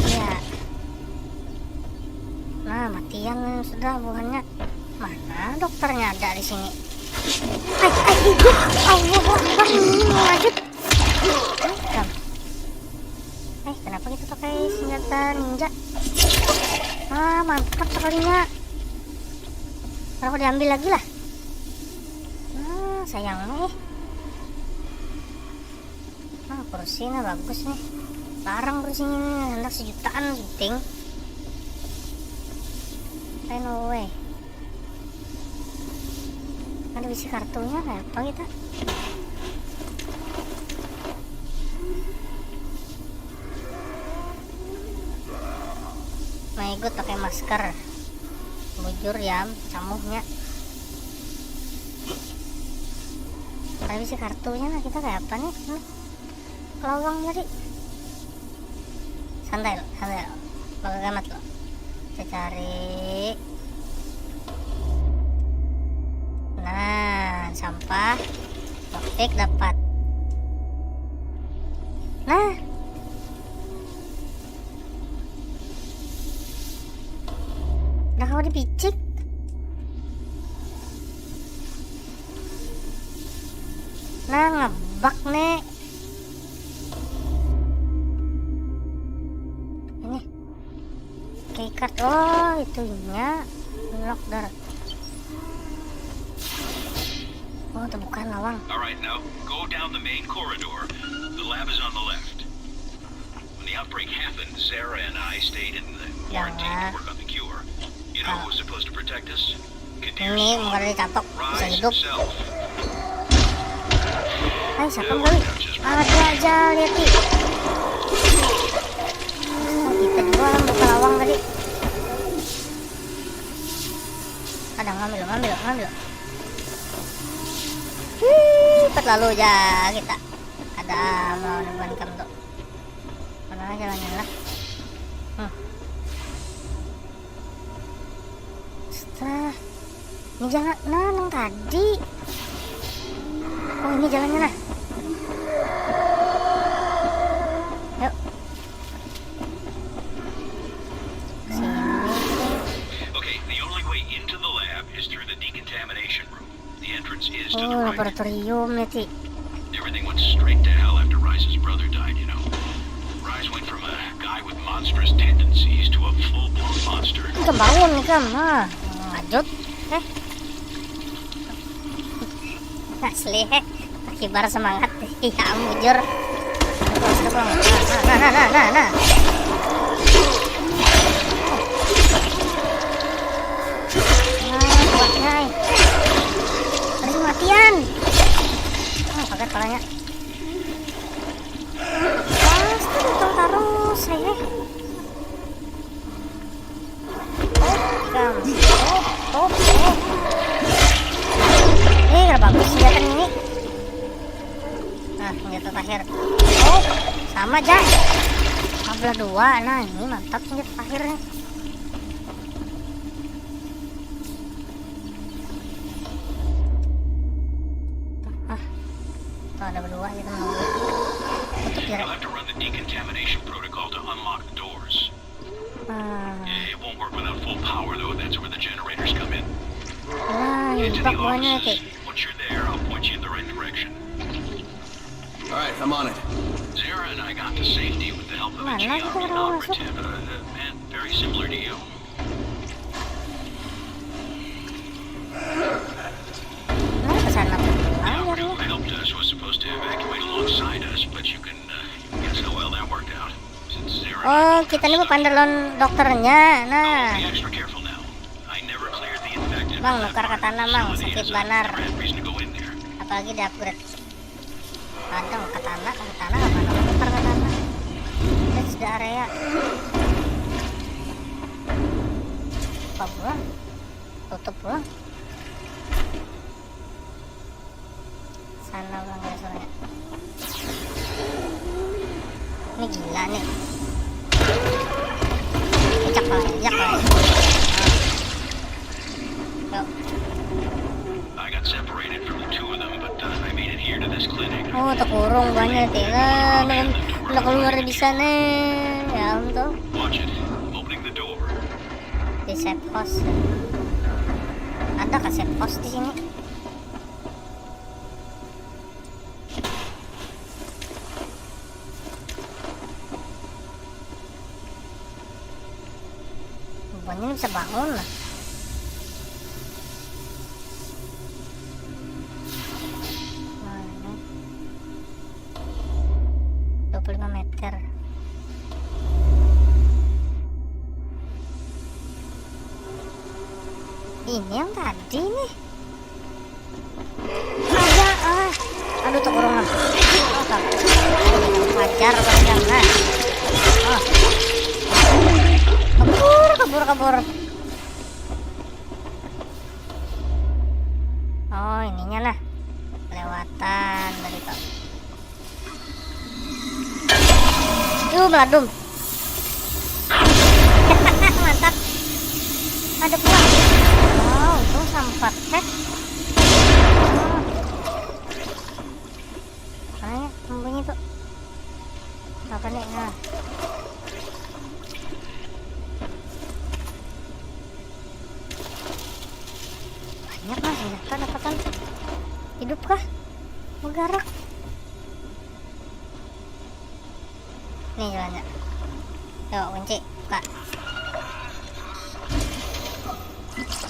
Ya. Nah, matian sudah buhannya. Mana dokternya ada di sini? Ai, ai, hidup. Allahu Akbar, ini mau lanjut. Bukan. Eh, kenapa kita pakai senjata ninja? Ah, mantap sekalinya. Kalau aku diambil lagi lah. Ah, sayang nih. Ah, kursi nah bagus nih. Larang kursinya nih, hendak sejutaan penting. Ai, no way. Ada bisi kartunya, kayak apa kita? Maigut pakai masker. Bujur ya, camuhnya. Ada bisi kartunya, nah, kita kayak apa nih? Hmm. Lawang tadi. Santai lo, santai lo. Bakal gamat lo. Kita cari. Nah, sampah. Lockpick dapat. Nah. Dah, kau dipicik. Nah, ngebak nih. Ini keycard. Oh, itunya. Lock door. Oh, terbuka lawang. All right, now go down the main corridor. The lab is on the left. When the outbreak happened, Sarah and I stayed in the quarantine to Jangan. work on the cure. You know who was supposed to protect us? Ini muka dari catok bisa hidup. Hai, siapa kali? Ada aja, lihat nih. Kita dua lah buka lawang tadi. Ada ngambil, ngambil, ngambil. Cepat lalu aja kita. Ada melawan bukan kamu tuh. Mana aja lah nyala. Hmm. Setelah Ini jalan, nah, nang tadi. Oh, ini jalannya, nah. Yuk. Sini. Okay, the only way into the lab is through the decontamination room. The entrance is to the Oh, right. Laboratorium nih, Ti. Everything went straight to hell after Rais's brother died, you know. Rais went from a guy with monstrous tendencies to a full-blown monster. Ini kembangun nih, Kam. Nah, lanjut. Eh. Asli, eh. Kibar semangat. Iya, mujur. Terus, terus. Nah, nah, nah, nah, nah, nah. Nah, kuatnya, eh. Harus matian. Oh, kaget palanya. Pasti datang terus, eh. Oh, Kam. Oh, oh, oh. Eh, udah bagus senjata ini. Nah, senjata terakhir. Oh, sama aja. Belah dua. Nah, ini mantap senjata terakhirnya. Ah, tuh ada berdua kita menunggu. Tutup ya. You'll have to run the decontamination protocol to unlock the doors. Ah, It won't work without full power, though. That's where the generators come in. nah, Get to nyebrang the buahnya, Ti. offices. Once you're there, I'll point you in the right direction. All right, I'm on it. Zara and I got to safety with the help of a Mana kita G R P orang masuk? operative, uh, a man very similar to you. Nah, ke sana pulang The jadinya. operative who helped us was supposed to evacuate alongside us, but you can uh, guess how well that worked out. Since Zara and I Oh, both kita got nih mau stuck. pandelon dokternya. Oh, Nah, be extra careful now. I never cleared the infected. Mang, nukar katana, Mang. Sakit banar. Never had reason to go in there. Apalagi di-upgrade. Kadang katana, katana, katana, nukar katana. Rest the area. Apa pulang? Tutup pulang. Sana pulang ke restorannya. Ini gila nih. Pecak lah, pecak lah. Yuk. I got separated from the two of them, but uh, I made it here to this clinic. Oh, terkurung banyak, Ti. Nah, nah, udah keluar di sana. Ya ampun. Watch it. I'm opening the door. Di safe house. Ada kah safe house di sini? Rupanya ini bisa bangun lah. Nah, ini. Dua puluh lima meter. Ini yang tadi nih. Ada, ah. Aduh, terkurung lah. Oh, tak. Wajar, wajar, nah. Oh. Kabur, kabur, kabur. Oh, ininya lah. Lewatan tadi tuh. Duh, meladum. Mantap. Ada pulang. Wow, itu sampat. Heh. Mana ya sembunyi tuh? Apa nih? Nah. Banyak lah senjata dapatan. Hidup kah? Menggarak. Nih jalannya. Yuk, kunci, buka.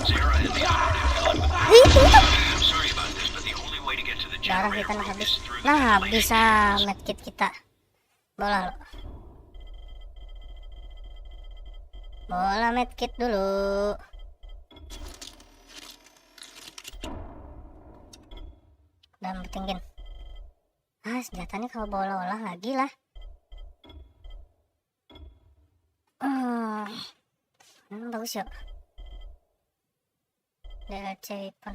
Zara and the operative fell in with Ih, itu. I'm sorry about this, but the only way to get to the Darah generator kita nah room habis. is through the Nah, ventilation habis ah areas. Medkit kita. Bola lo. Bola medkit dulu. Dan petingin. Ah, senjata nih kalau bola olah lagi lah. Hmm. Hmm, bagus ya. D L C weapon.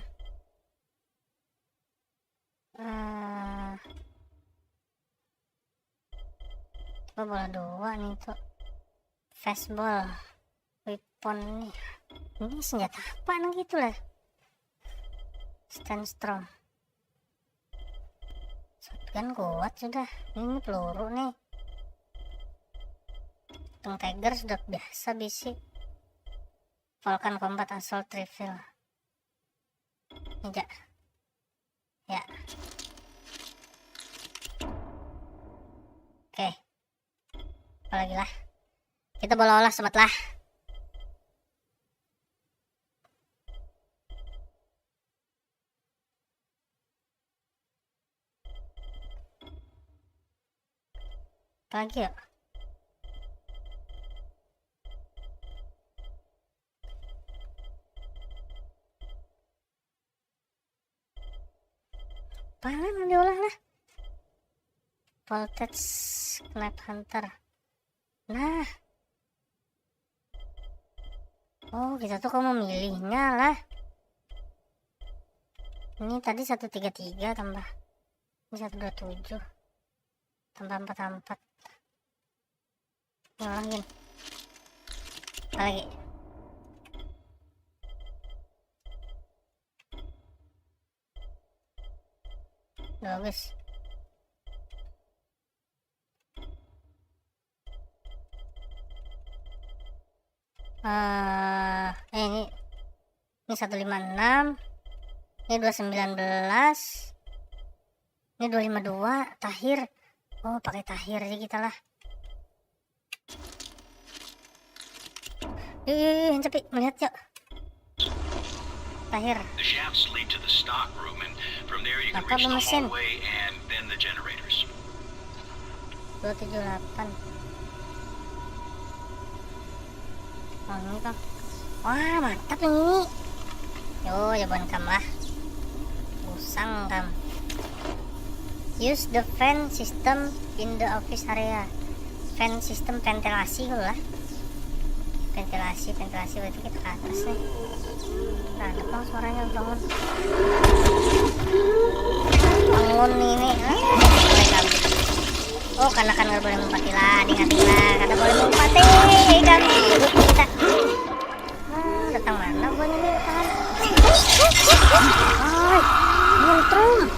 Eh, coba bola dua nih tuh. Fastball. Weapon nih. Ini senjata apa nang gitu lah? Stand strong. Shotgun kuat sudah. Ini peluru nih. Tong Tiger sudah biasa bisi. Vulcan Combat Assault Rifle. Ini ja. Ya. Oke. Apalagi lah. Kita bola olah semat lah. Apalagi ya? Apaan yang diolah lah? Voltage Knife Hunter. Nah. Oh, kita tuh kalau memilihnya lah. Ini tadi satu tiga tiga tambah. Ini satu dua tujuh. Tambah empat empat. Ini orang gini. Apa lagi? Bagus. Eh, eh, ini, ini satu lima enam, ini dua sembilan belas, ini dua lima dua, Tahir. Oh, pakai Tahir aja kita lah. Yuk, yuk, yuk, Hancepi, melihat yuk. Tahir. The shafts lead to the stock room, and from there you can Apa reach the mesin? Hallway and then the generators. Dua tujuh delapan. Oh, ini kah? Wah, mantap ini. Yo, jawaban kam lah. Usang kam. Use the fan system in the office area. Fan system ventilasi dulu lah. Ventilasi, ventilasi berarti kita ke atas nih. Nah, ada pang suaranya bangun. Bangun ini. Ah, oh, karena kan nggak boleh mempati lah, ingat lah, kada boleh mempati. Kami kita. Ah, datang mana buahnya nih, tahan. Ay, nyentrum.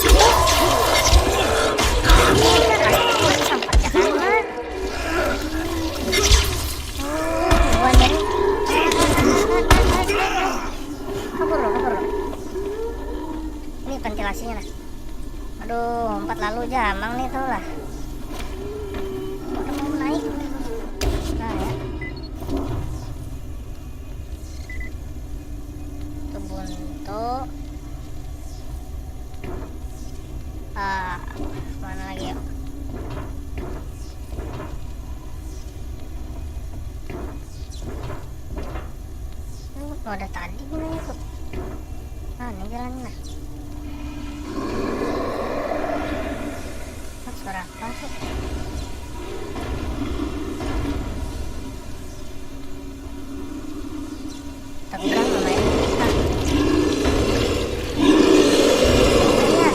Sampai ya kan, Mak? Oh, buahnya nih. Kabur loh, kabur loh. Ini ventilasinya nah. Aduh, empat lalu jamang nih tuh lah. Udah mau naik. Nah, ya. Tuh buntu. Ah, mana lagi yuk? Ini wadah tadi gimana tuh? Nah, ini jalannya nah. Ah, suara apa tuh? Tegang lumayan kita. Iya.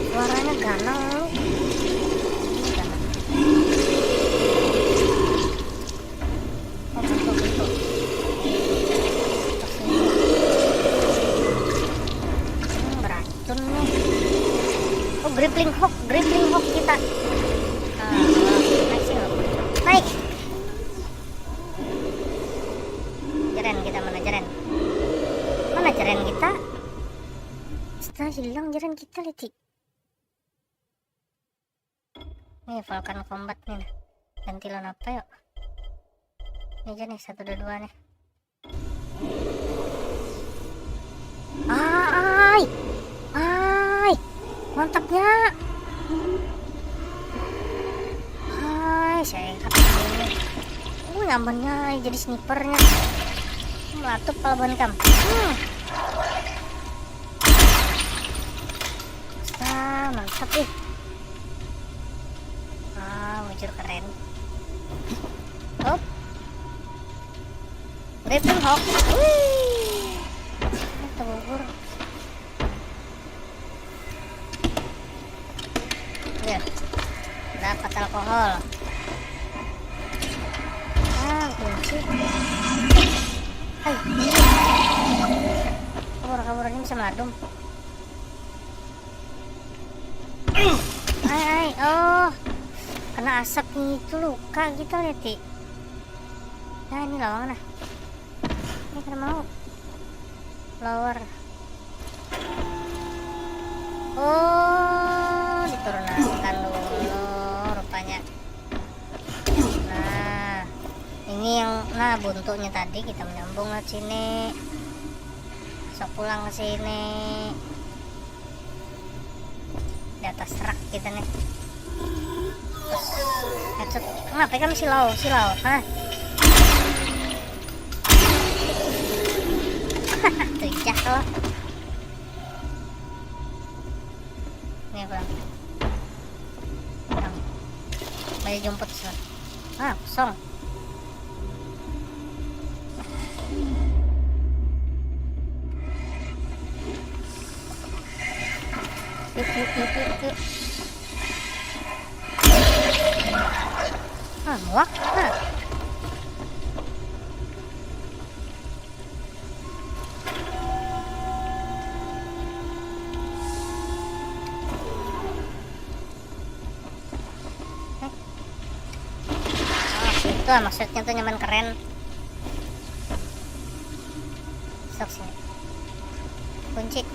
Suaranya ganal nih. Ini ganal. Oh, bentuk, bentuk. Hmm, beracun nih. Oh, grappling hook, grappling hook kita. Nah, naik sini loh. Naik. Jeren kita mana, jeren? Mana jeren kita? Sudah hilang jeren kita, lihat. Nih, Vulcan Combat nih, nah. Ganti lawan apa yuk? Ini aja nih, satu dua dua nih. Ai, ai, mantapnya. Ai, saya kata ini. Uh, nyamannya jadi snipernya. Melatup palabuhan kam. Hmm. Ah, mantap ih. Ah, bujur keren. Hop. Grappling hook. Wih. Tegugur. Ya. Dapat alkohol. Ah, Kunci. Hai. Kabur, kabur, ini bisa meladung. Ai, ai, oh. Kena asap itu luka gitu, Leti. Nah, ini lawang nah. Ini kada mau. Lower. Oh, diturunakan dulu rupanya. Nah, ini yang, nah, buntunya tadi kita menyambung lewat sini. Masuk pulang ke sini. Di atas rak kita nih. Terus, headshot. Kenapa kan silau, silau? Hah? Tuh, jah lo. Ini apa? Bang. Banyak jumput, sih. Ah, kosong. Yuk, yuk, yuk, yuk, yuk. Ah, muak. Ah. Eh. Ah, itu lah maksudnya tuh nyaman keren. Sok sini. Kunci.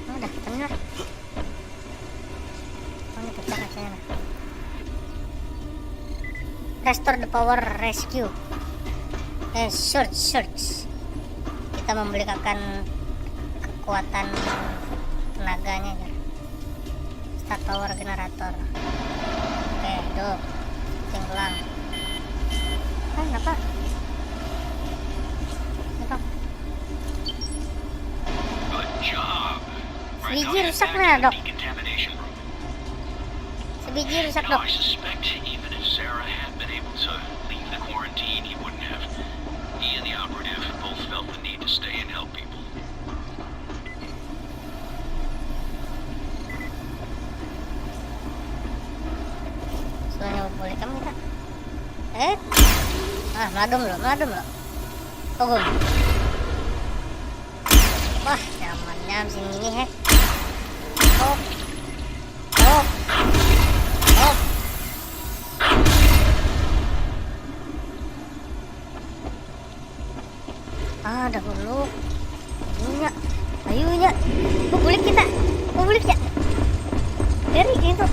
Oh, udah, bener. Oh, ini pecah kacanya, nah. Restore the power, rescue. Eh, search, search. Kita memulihkan kekuatan tenaganya aja. Start power generator. Oke, hidup. Tenggelam. Eh, kenapa? Kenapa? Good job. Right now, Sebiji rusak nah, Dok. Decontamination room. Sebiji rusak, Dok. Now, I suspect even if Sarah had been able to leave the quarantine, he wouldn't have. He and the operative both felt the need to stay and help people. Sudah nyawa boleh kamu kita. Eh? Ah, meladum lo, meladum lo. Tunggu. Wah, nyamannya sini ini, heh. Oh. Oh. Oh. Ah, dahulu. Ayunya. Ayunya. Bubulik kita. Bubulik ya. Dari itu.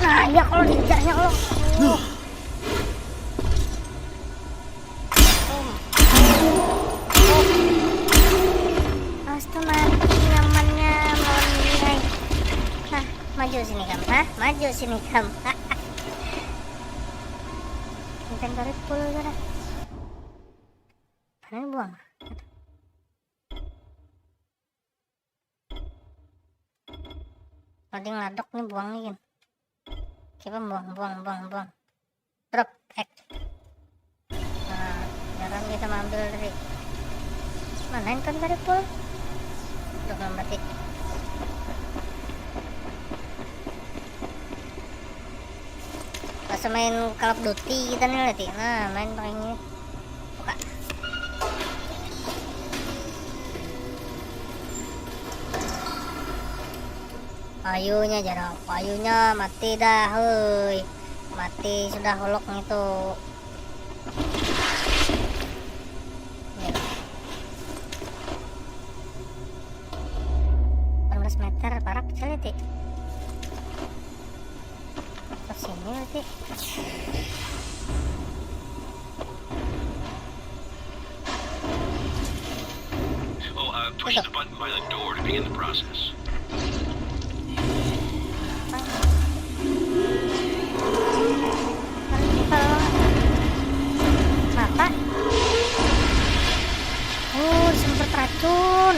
Nah, ya kalau diinjaknya kalau. Aduh. Aduh. Aduh. Astaga, mati nyamannya lawan ini, ai. Nah, maju sini kam, ha? Maju sini kam. Inventory full sudah. Mana buang? Paling ladok nih buang nih, gin. Coba buang, buang, buang, buang. Drop, X. Nah, jarang kita ambil tadi. Mana inventory full? Udah mati. Pas main Call of Duty kita nih, Leti. Nah, main pakai ini. Buka. Ayunya, jarang. Ayunya mati dah, hei. Mati sudah holok itu. Delapan belas meter, parak kecil, Leti. Ke sini berarti. Oh, uh, push the button by the door to begin the process. Kenapa? Oh, disemprot racun.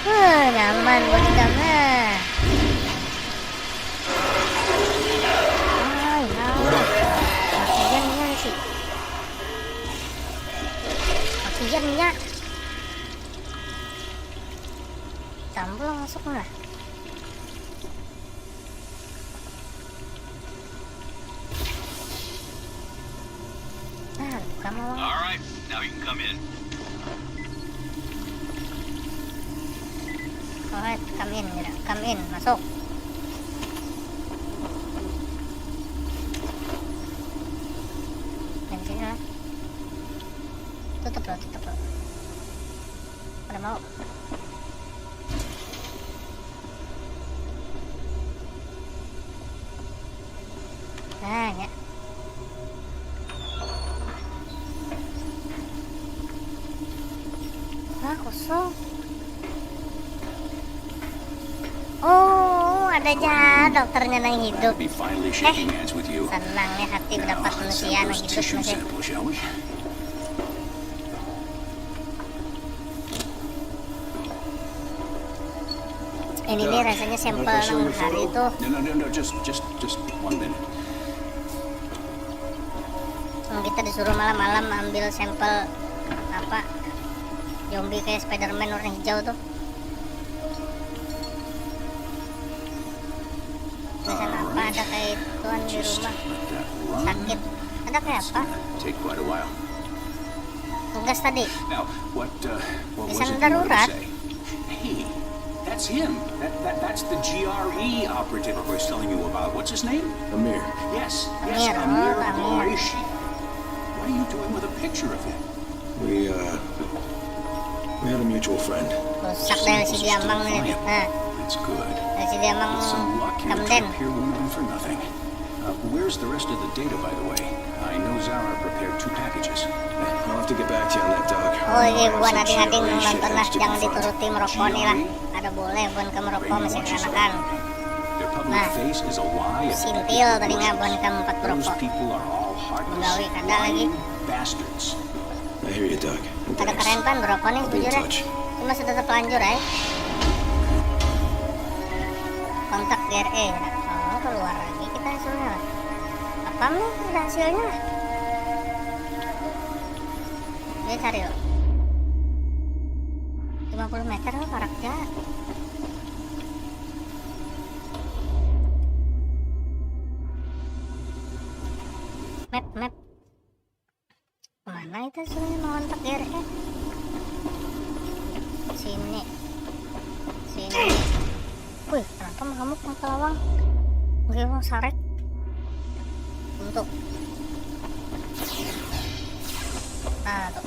Wah, nyaman buat kita mah. Ay, nah. Makian nya sih. Makian nya. Campur masuk lah. Alright, now you can come in. Alright, come in, come in, masuk. Tutup lo, tutup lo. Kada mau. Nah, ya. Ah, kosong. Oh, ada ja dokternya nang hidup. Eh, senang ya hati mendapat manusia nang hidup masih. Ini nih rasanya sampel nang hari itu. No, no, no, no, just, just, just one minute. Nah, kita disuruh malam-malam ambil sampel apa, zombie kayak Spiderman warna hijau tuh. Tulisan apa? Ada kayak ituan di rumah. Sakit. Ada kayak apa? Tugas tadi. Now, what, uh, what was it you wanted to say? Hey, that's him. That, that, that's the G R E operative I was telling you about. What's his name? Amir. Yes, yes, Amir, Amir Qureshi. What are you doing with a picture of him? We, uh, we had a mutual friend. Rusak dari si Diamang nih. Nah. That's good. Dari si Diamang. With some luck, your trip here won't have been for nothing. Uh, where's the rest of the data, by the way? I know Zara prepared two packages. I'll have to get back to you on that, Doc. Oh iya, bukan hati-hati nonton lah, jangan dituruti merokok nih lah. Kada boleh, bukan ke merokok, masih kanakan. Nah, sintil telinga bukan ke empat merokok. Gawe kada lagi. Ada keren pan berokok nih bujur ya. Cuma sudah terpelanjur ya. Kontak G R E. Oh, keluar lagi kita suruhnya. Apa nih ada hasilnya? Dia cari loh. Lima puluh meter loh paraknya. Map, map. Mana itu suruhnya mengontak G R E? Sini. Sini. Wih, kenapa mengamuk muka lawang? Mungkin mau sarek. Untuk. Nah, tuh.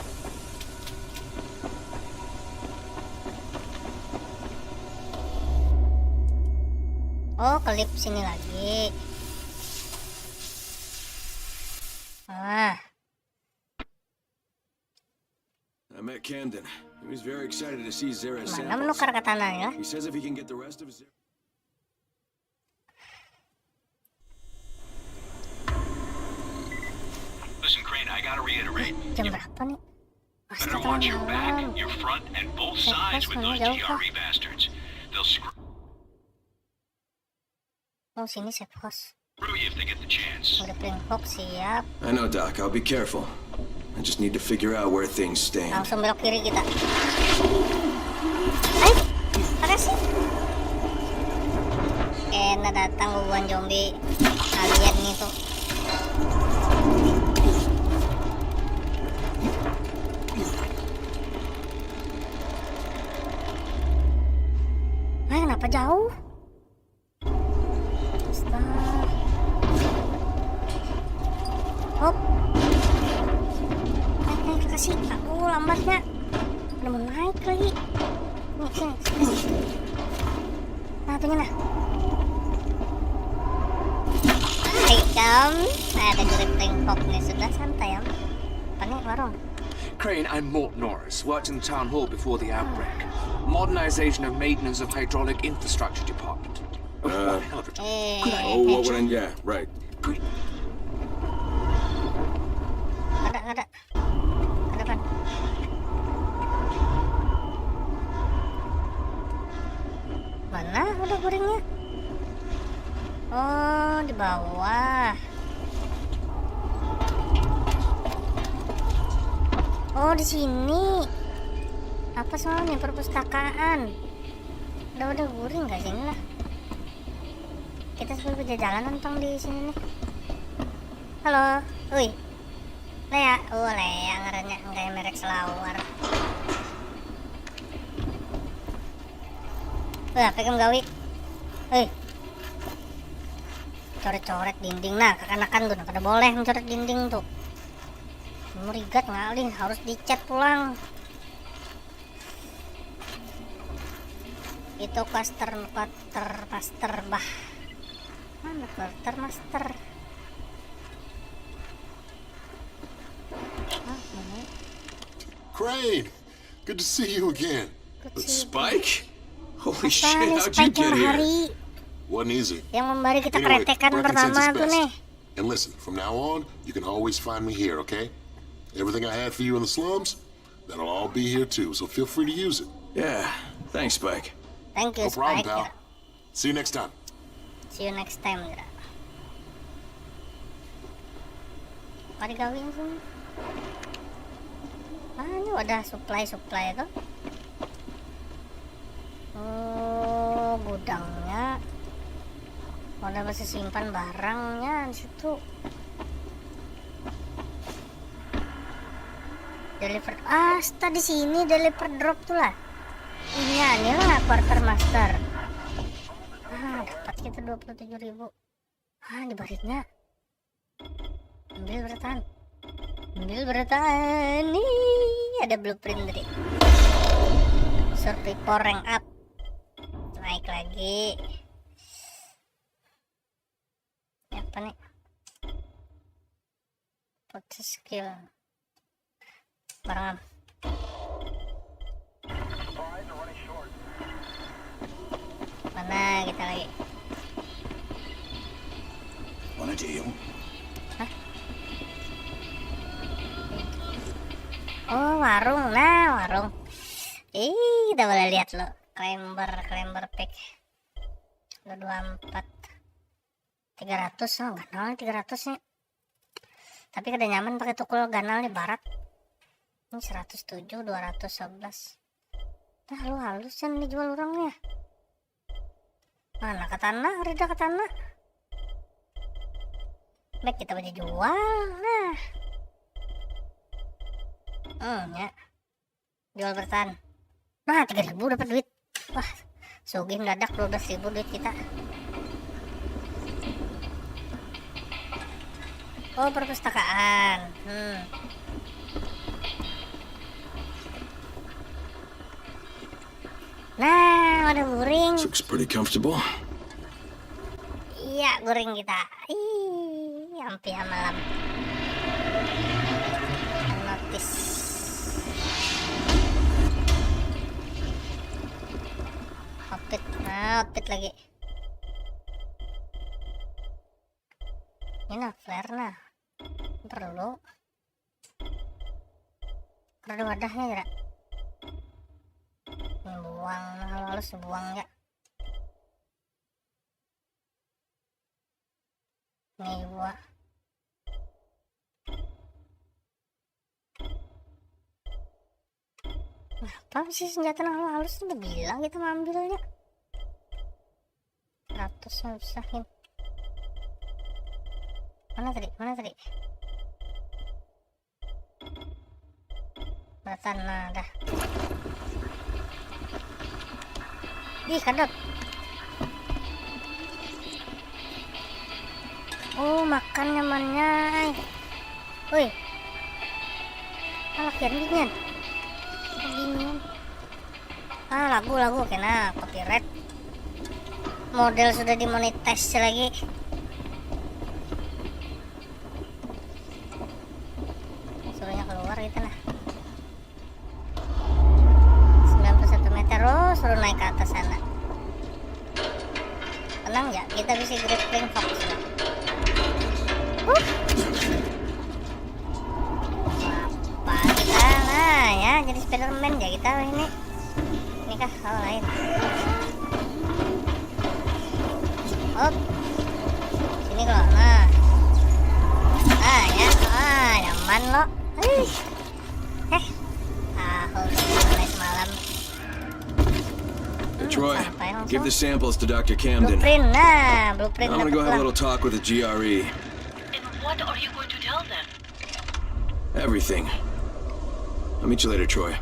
Oh, kelip sini lagi. Ah. I met Camden. He was very excited to see Zara's samples. Mana menukar katanya? He says if he can get the rest of Zara. Listen, Crane, I gotta reiterate. Jam berapa nih? Better watch your back, your front, and both sides with those G R E bastards. They'll screw. Oh, sini safe house. Udah playing hawk, siap. I know, Doc. I'll be careful. I just need to figure out where things stand. Langsung belok kiri kita. Hai, makasih. Kena datang bubuhan zombie alien nih tuh. Hai, kenapa jauh? Hop. Naik, naik, kasih. Aku lambatnya. Udah mau naik lagi. Nih, sini, sini. Nah, itunya nah. Hai, Kam. Nah, ada grappling hook nih. Sudah santai, Am. Apa nih, warung? Crane, I'm Mort Norris. Worked in the town hall before the outbreak. Modernization of maintenance of hydraulic infrastructure department. Oh, what a hell of a job. Good idea. Oh, what would I, yeah, right. Ada, ada. Ada pan. Mana udah guringnya? Oh, di bawah. Oh, di sini. Apa soalnya perpustakaan? Udah, udah guring gak sini lah. Kita sudah kerja jalanan pang di sini nih. Halo, oi. Lea, oh Lea ngarannya, nggak merek selawar. Wah, apa ikam gawi? Hei. Coret-coret dinding. Nah, kakanakan tuh, nah, kada boleh mencoret dinding tuh. Murigat ngalih, harus dicat pulang. Itu quarter, quarter master bah. Mana quarter master? Ah, mana? Crane, good to see you again. Good see you. Spike? Holy Apa shit, nih how'd you Spike yang get here? hari Wasn't easy. yang memberi kita Anyway, keretekan Brecken sends pertama his tuh best. Nih? And listen, from now on, you can always find me here, okay? Everything I had for you in the slums, that'll all be here too, so feel free to use it. Yeah, thanks, Spike. Thank you No problem, Spike pal. Ya. See you next time. See you next time Jera. Apa digawi sini? Ah, ini wadah supply-supply tuh. Oh, gudangnya. Wadah masih simpan barangnya di situ. Deliver, ah, sta di sini deliver drop tuh lah. Ini nih lah quarter master. Ah, dapat kita dua puluh tujuh ribu. Ah, di baritnya. Ambil beratan. Ambil beratan. Nih, ada blueprint tadi. Survivor rank up. Naik lagi. Ini apa nih? Purchase skill. Barangan. Mana kita lagi? Want a deal? Oh, warung. Nah, warung. Ih, kita boleh lihat lo. Climber, climber pack. Lo dua empat. Tiga ratus, oh, ganal nih tiga ratus nih. Tapi kada nyaman pakai tukul ganal nih, barat. Ini seratus tujuh, dua ratus sebelas. Nah, lo halus kan dijual orangnya. Mana katana, rida katana. Baik kita baju jual. Nah. Hmm, ya. Jual bertahan. Nah, tiga ribu dapat duit. Wah, sugih mendadak dua belas ribu duit kita. Oh, perpustakaan. Hmm. Nah, ada guring. Looks pretty comfortable. Iya, guring kita. Ih, ampihan malam. Notis. Outfit, nah, outfit lagi. Ini nah, flare nah. Perlu. Ada wadahnya kira. Ini buang, nah, halus buang ya. Ini buang. Nah, apa sih senjata nang halus tuh udah bilang kita ngambilnya. Ratus susah ini. Mana tadi? Mana tadi? Beratan, nah, dah. Ih, kadap. Oh, makan nyamannya. Woi. Alah, kian dingin. Dingin. Ah, lagu, lagu kena copyright. Model sudah dimonetize lagi. Suruhnya keluar gitu nah. Sembilan puluh satu meter, oh, suruh naik ke atas sana. Tenang ya, kita bisa grappling hook sih. Huh. Apa kita, nah ya, jadi Spiderman ya kita ini. Ini kah? Oh, lain. Hop. Sini kok. Nah. Ah, ya. Ah, nyaman lo. Ih. Eh. Ah, mulai semalam. Hey, Troy, Sampai langsung. Give the samples to Doctor Camden. Blueprint. Nah, blueprint I'm gonna go dapat have a lah. Little talk with the G R E. And what are you going to tell them? Everything. I'll meet you later, Troy.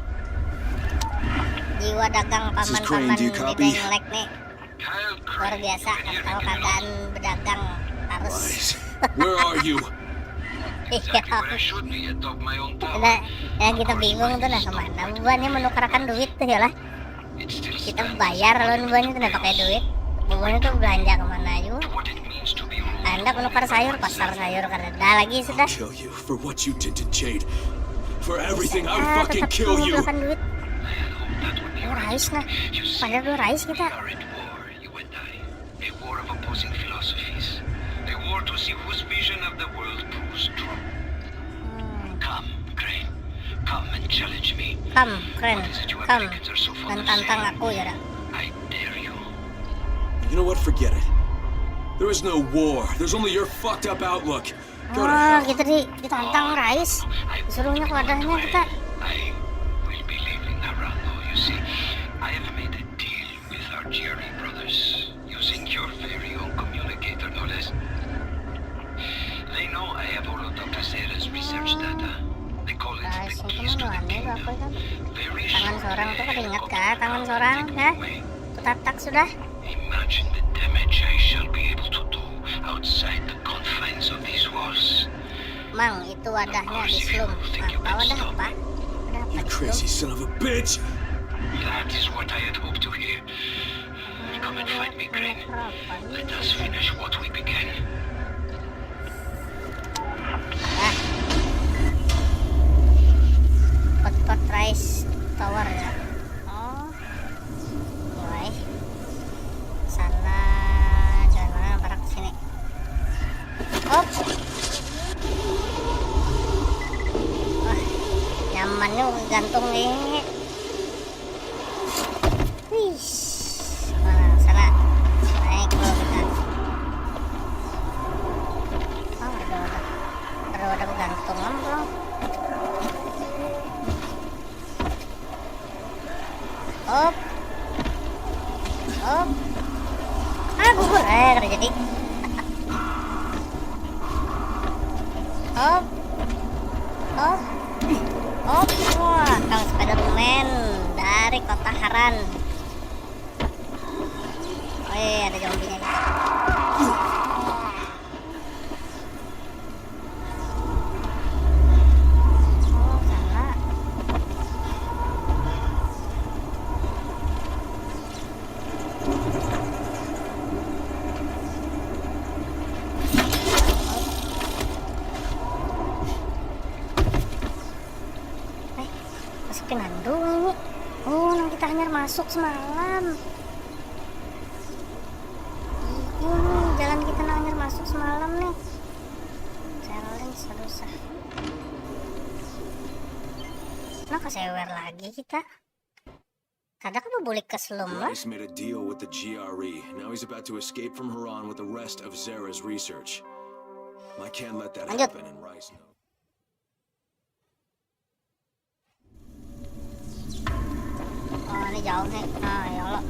Jiwa dagang This is Crane, paman-paman do you di copy? Denglek nih luar biasa, kalau kagaan berdagang harus Lies. Where are you? Iya. Where I should be atop my own tower. Nah, yang kita bingung tuh nah kemana buahnya menukarakan duit tuh ya lah. It still Kita stands bayar as lawan monument buahnya to tuh nah pakai chaos. Duit. Buahnya tuh belanja kemana aja? To what it means to be ruled Anda menukar sayur pasar sayur kada ada lagi sudah. Kill you for what you did to Jade. For everying, I Ah, fucking tetap kill you. Mengumpulkan duit. I had hoped that would be Dua right. rais nah. You see, Padahal dua rais we kita. are at war, you and I. A war of opposing philosophies. A war to see whose vision of the world proves true. Hmm. Come, Crane. Come and challenge me. Come, Crane. What is it you Come. Americans are so fond Dan of tantang saying? Aku ya dah. I dare you. You know what? Forget it. There is no war. There's only your fucked up outlook. Go to Ah, hell. Kita di ditantang Rais. Disuruhnya ke wadahnya kita. I will be leaving Harano, you see. I have made a deal with our G R E brothers using your very own communicator, no less. They know I have all of Doctor Zeta's research data. They call it Rais the itu keys to the mana nih kingdom. Aku kan. Very Tangan seorang tuh kada ingat kah? Tangan seorang, hah? Kutatak sudah. Imagine the damage I shall be able to do outside the confines of these walls. Mang, itu wadahnya di Slum. Apa wadah apa? Wadah apa You di crazy Slum? Son of a bitch! That is what I had hoped to hear. Come and find me, Crane. Let us finish what we began. Pot-pot Rais Tower ya. Oh. Mulai. Sana, jangan mana parak sini. Hop. Wah, nyamannya gantung ini. Wih. Mana sana? Naik dulu kita. Oh, ada wadah. Ada wadah begantungan pulang. Hop. Hop. Ah, gugur. Eh, kada jadi. Hop. Hop. Hop. Wah, kang Spider-Man dari kota Haran. Oh iya, ada zombinya. Oh, salah. Eh, masih pinandu ini. Oh, nang kita hanyar masuk semalam. Ini jalan kita nang hanyar masuk semalam nih. Challenge susah. Nah, kesewer lagi kita. Kada kan bulik ke Slum lah. Rais made a deal with the G R E. Now he's about to escape from Haran with the rest of Zeta's research. I can't let that Lanjut. Happen, and Rais knows. Oh, ini jauh nih. Nah, ya Allah.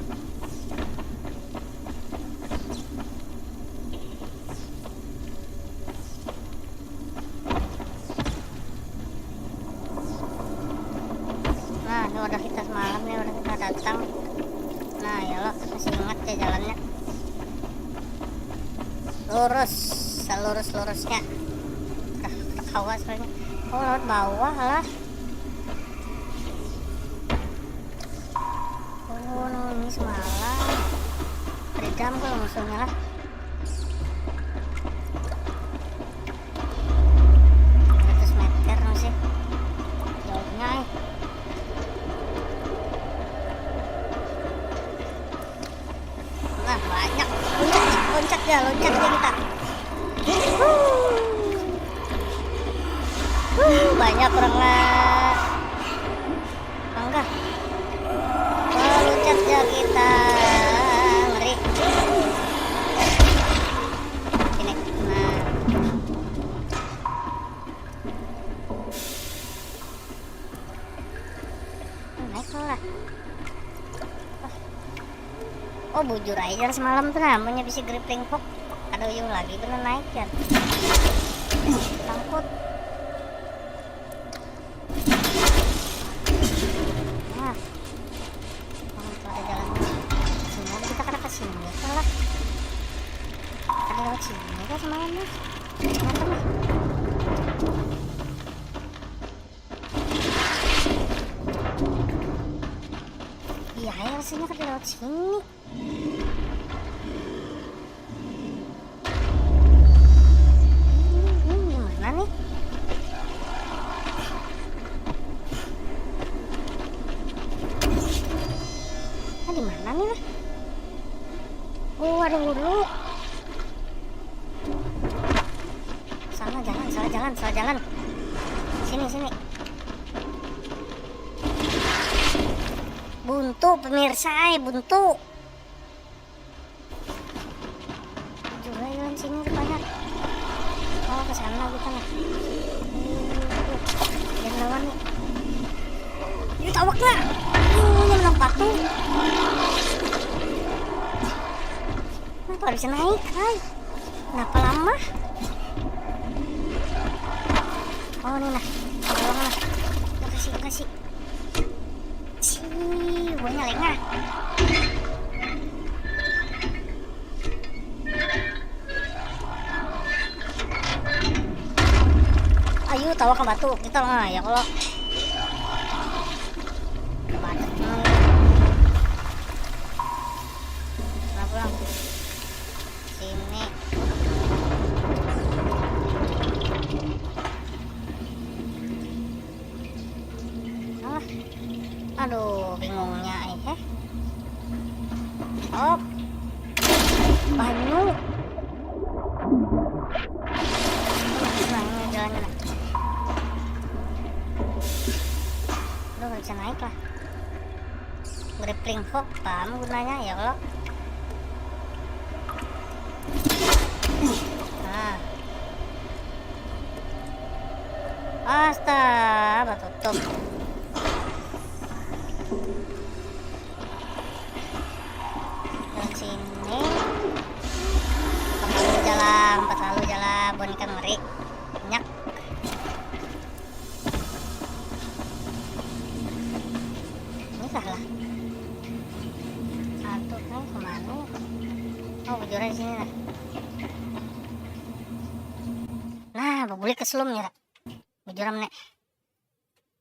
Nah, ini wadah kita semalam nih, wadah kita datang. Nah, ya Allah, masih ingat ya jalannya. Lurus, selurus-lurusnya. Udah, udah kawa sebenarnya. Oh, lewat bawah lah. Oh, nang ini semalam. Ada dam kalau musuhnya lah. Seratus meter masih. Jauhnya, eh. Nah, banyak. Loncat, loncat ya, loncat ya kita. Wuh. Wuh, banyak orangnya. Mangga. Wah, loncat ya kita. Ngeri. Sini. Nah. Naik lah. Oh, bujur aja semalam tuh namanya bisa grappling hook. Ada uyuh lagi bener naik ya. Sangkut. Biasanya kada lewat sini. Ini, ini di mana nih? Ah, di mana nih lah? Oh, ada hulu. Salah jalan, salah jalan, salah jalan. Sini, sini. Buntu, pemirsa, eh, buntu. Juga iwan sini rupanya. Oh, ke sana kita lah. Jangan lawan nih. Ini tawak lah. Ini menang patung. Kenapa bisa naik? Hai. Kenapa lama? Oh, ini nah. Tolong lah. Makasih, makasih. Cih, buahnya lengah. Ayo, tawa ke batu. Kita mah ya kalau. Ke batu. Kenapa, Bang? Sini. Alah. Aduh, bingungnya, eh, eh. Op. Banyu. Nah, ini jalannya, nah. Aduh, nggak bisa naik lah. Grappling hook, paham gunanya ya kalau. Nah. Astaga, batutup. Dan sini. Empat lalu jalan, empat lalu jalan, bon ikan meri. Nyak. Ini kah lah? Aduh, eh, kemana ya? Oh, bujuran sini lah. Nah, babulik ke selumnya, Ra. Bujuran nih.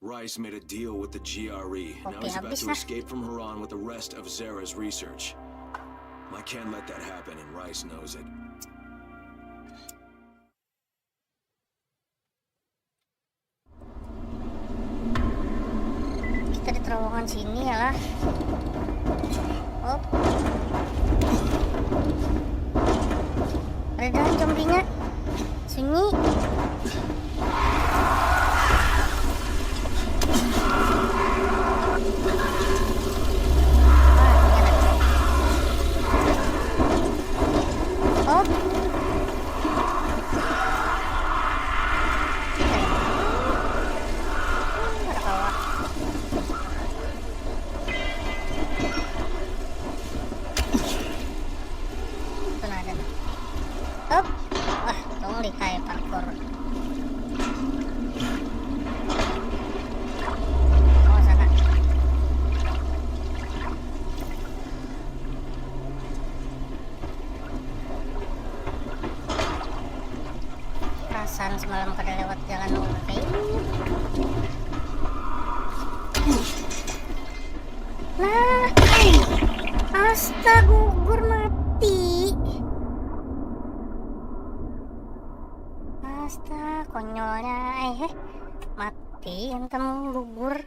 Rice made a deal with the G R E. Now he's about to escape from Haran with the rest of Zara's research. I can't let that happen, and Rice knows it. Kita di terowongan sini ya lah. Op. Ada dalam zombinya. Sunyi. Op. Kada kawa. Itu nah, ada nah. Up. Wah, untung lihai parkour. Oh, sana. Perasaan semalam kada lewat jalan oke. Nah, astaga, gugur mati. Astaga, konyolnya, eh, mati, entamu gugur.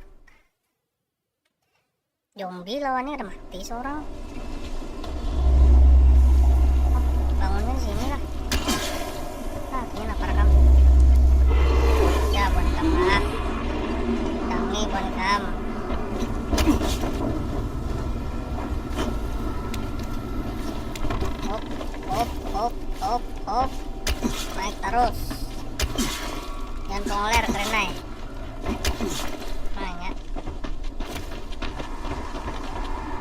Zombie lawannya ada mati seorang. Bangunnya di sini lah. Nah, ini lapar kam. Ya, buat kam lah. Dangi buat kam. Hop, hop, hop, hop, hop. Naik terus. Jangan pengoler, keren naik. Banyak.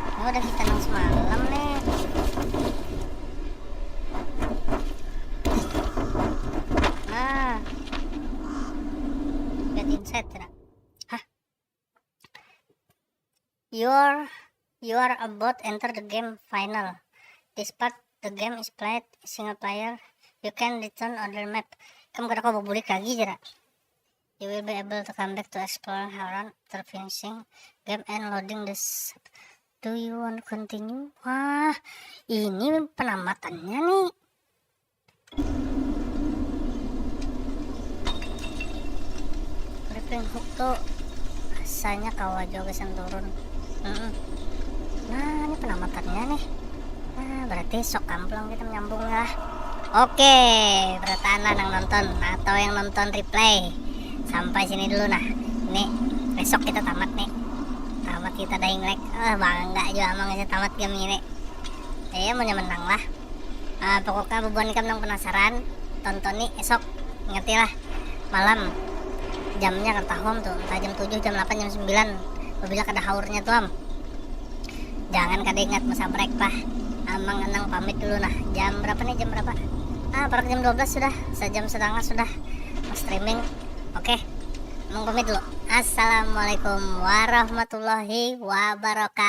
Ini udah kita nang semalam nih. Nah. Get inside tidak? Hah? You're, you are about enter the game final. This part the game is played single player. You can return other map. Kamu kada kawa bulik lagi jera. You will be able to come back to explore Haran after finishing game and loading the save. Do you want to continue? Wah, ini penamatannya nih. Grappling hook tuh rasanya kawa juga gasan turun. Mm-mm. Nah, ini penamatannya nih. Nah, berarti sok kamplang kita menyambung lah. Oke, berataan lah nang nonton atau yang nonton replay. Sampai sini dulu nah. Ini besok kita tamat nih. Tamat kita dahing like. Ah, bangga juga amang bisa tamat game ini. Ya, mau menang lah. Ah, pokoknya bubuhan ikam nang penasaran, tonton nih esok. Ingat lah, malam jamnya kada tahu am tuh, entah jam tujuh, jam delapan, jam sembilan. Apabila kada haurnya tuh am. Jangan kada ingat masabrek lah. Amang Anang pamit dulu nah. Jam berapa nih? Jam berapa? Ah, parak jam dua belas sudah. Sejam setengah sudah streaming. Oke. Amang pamit dulu. Assalamualaikum warahmatullahi wabarakatuh.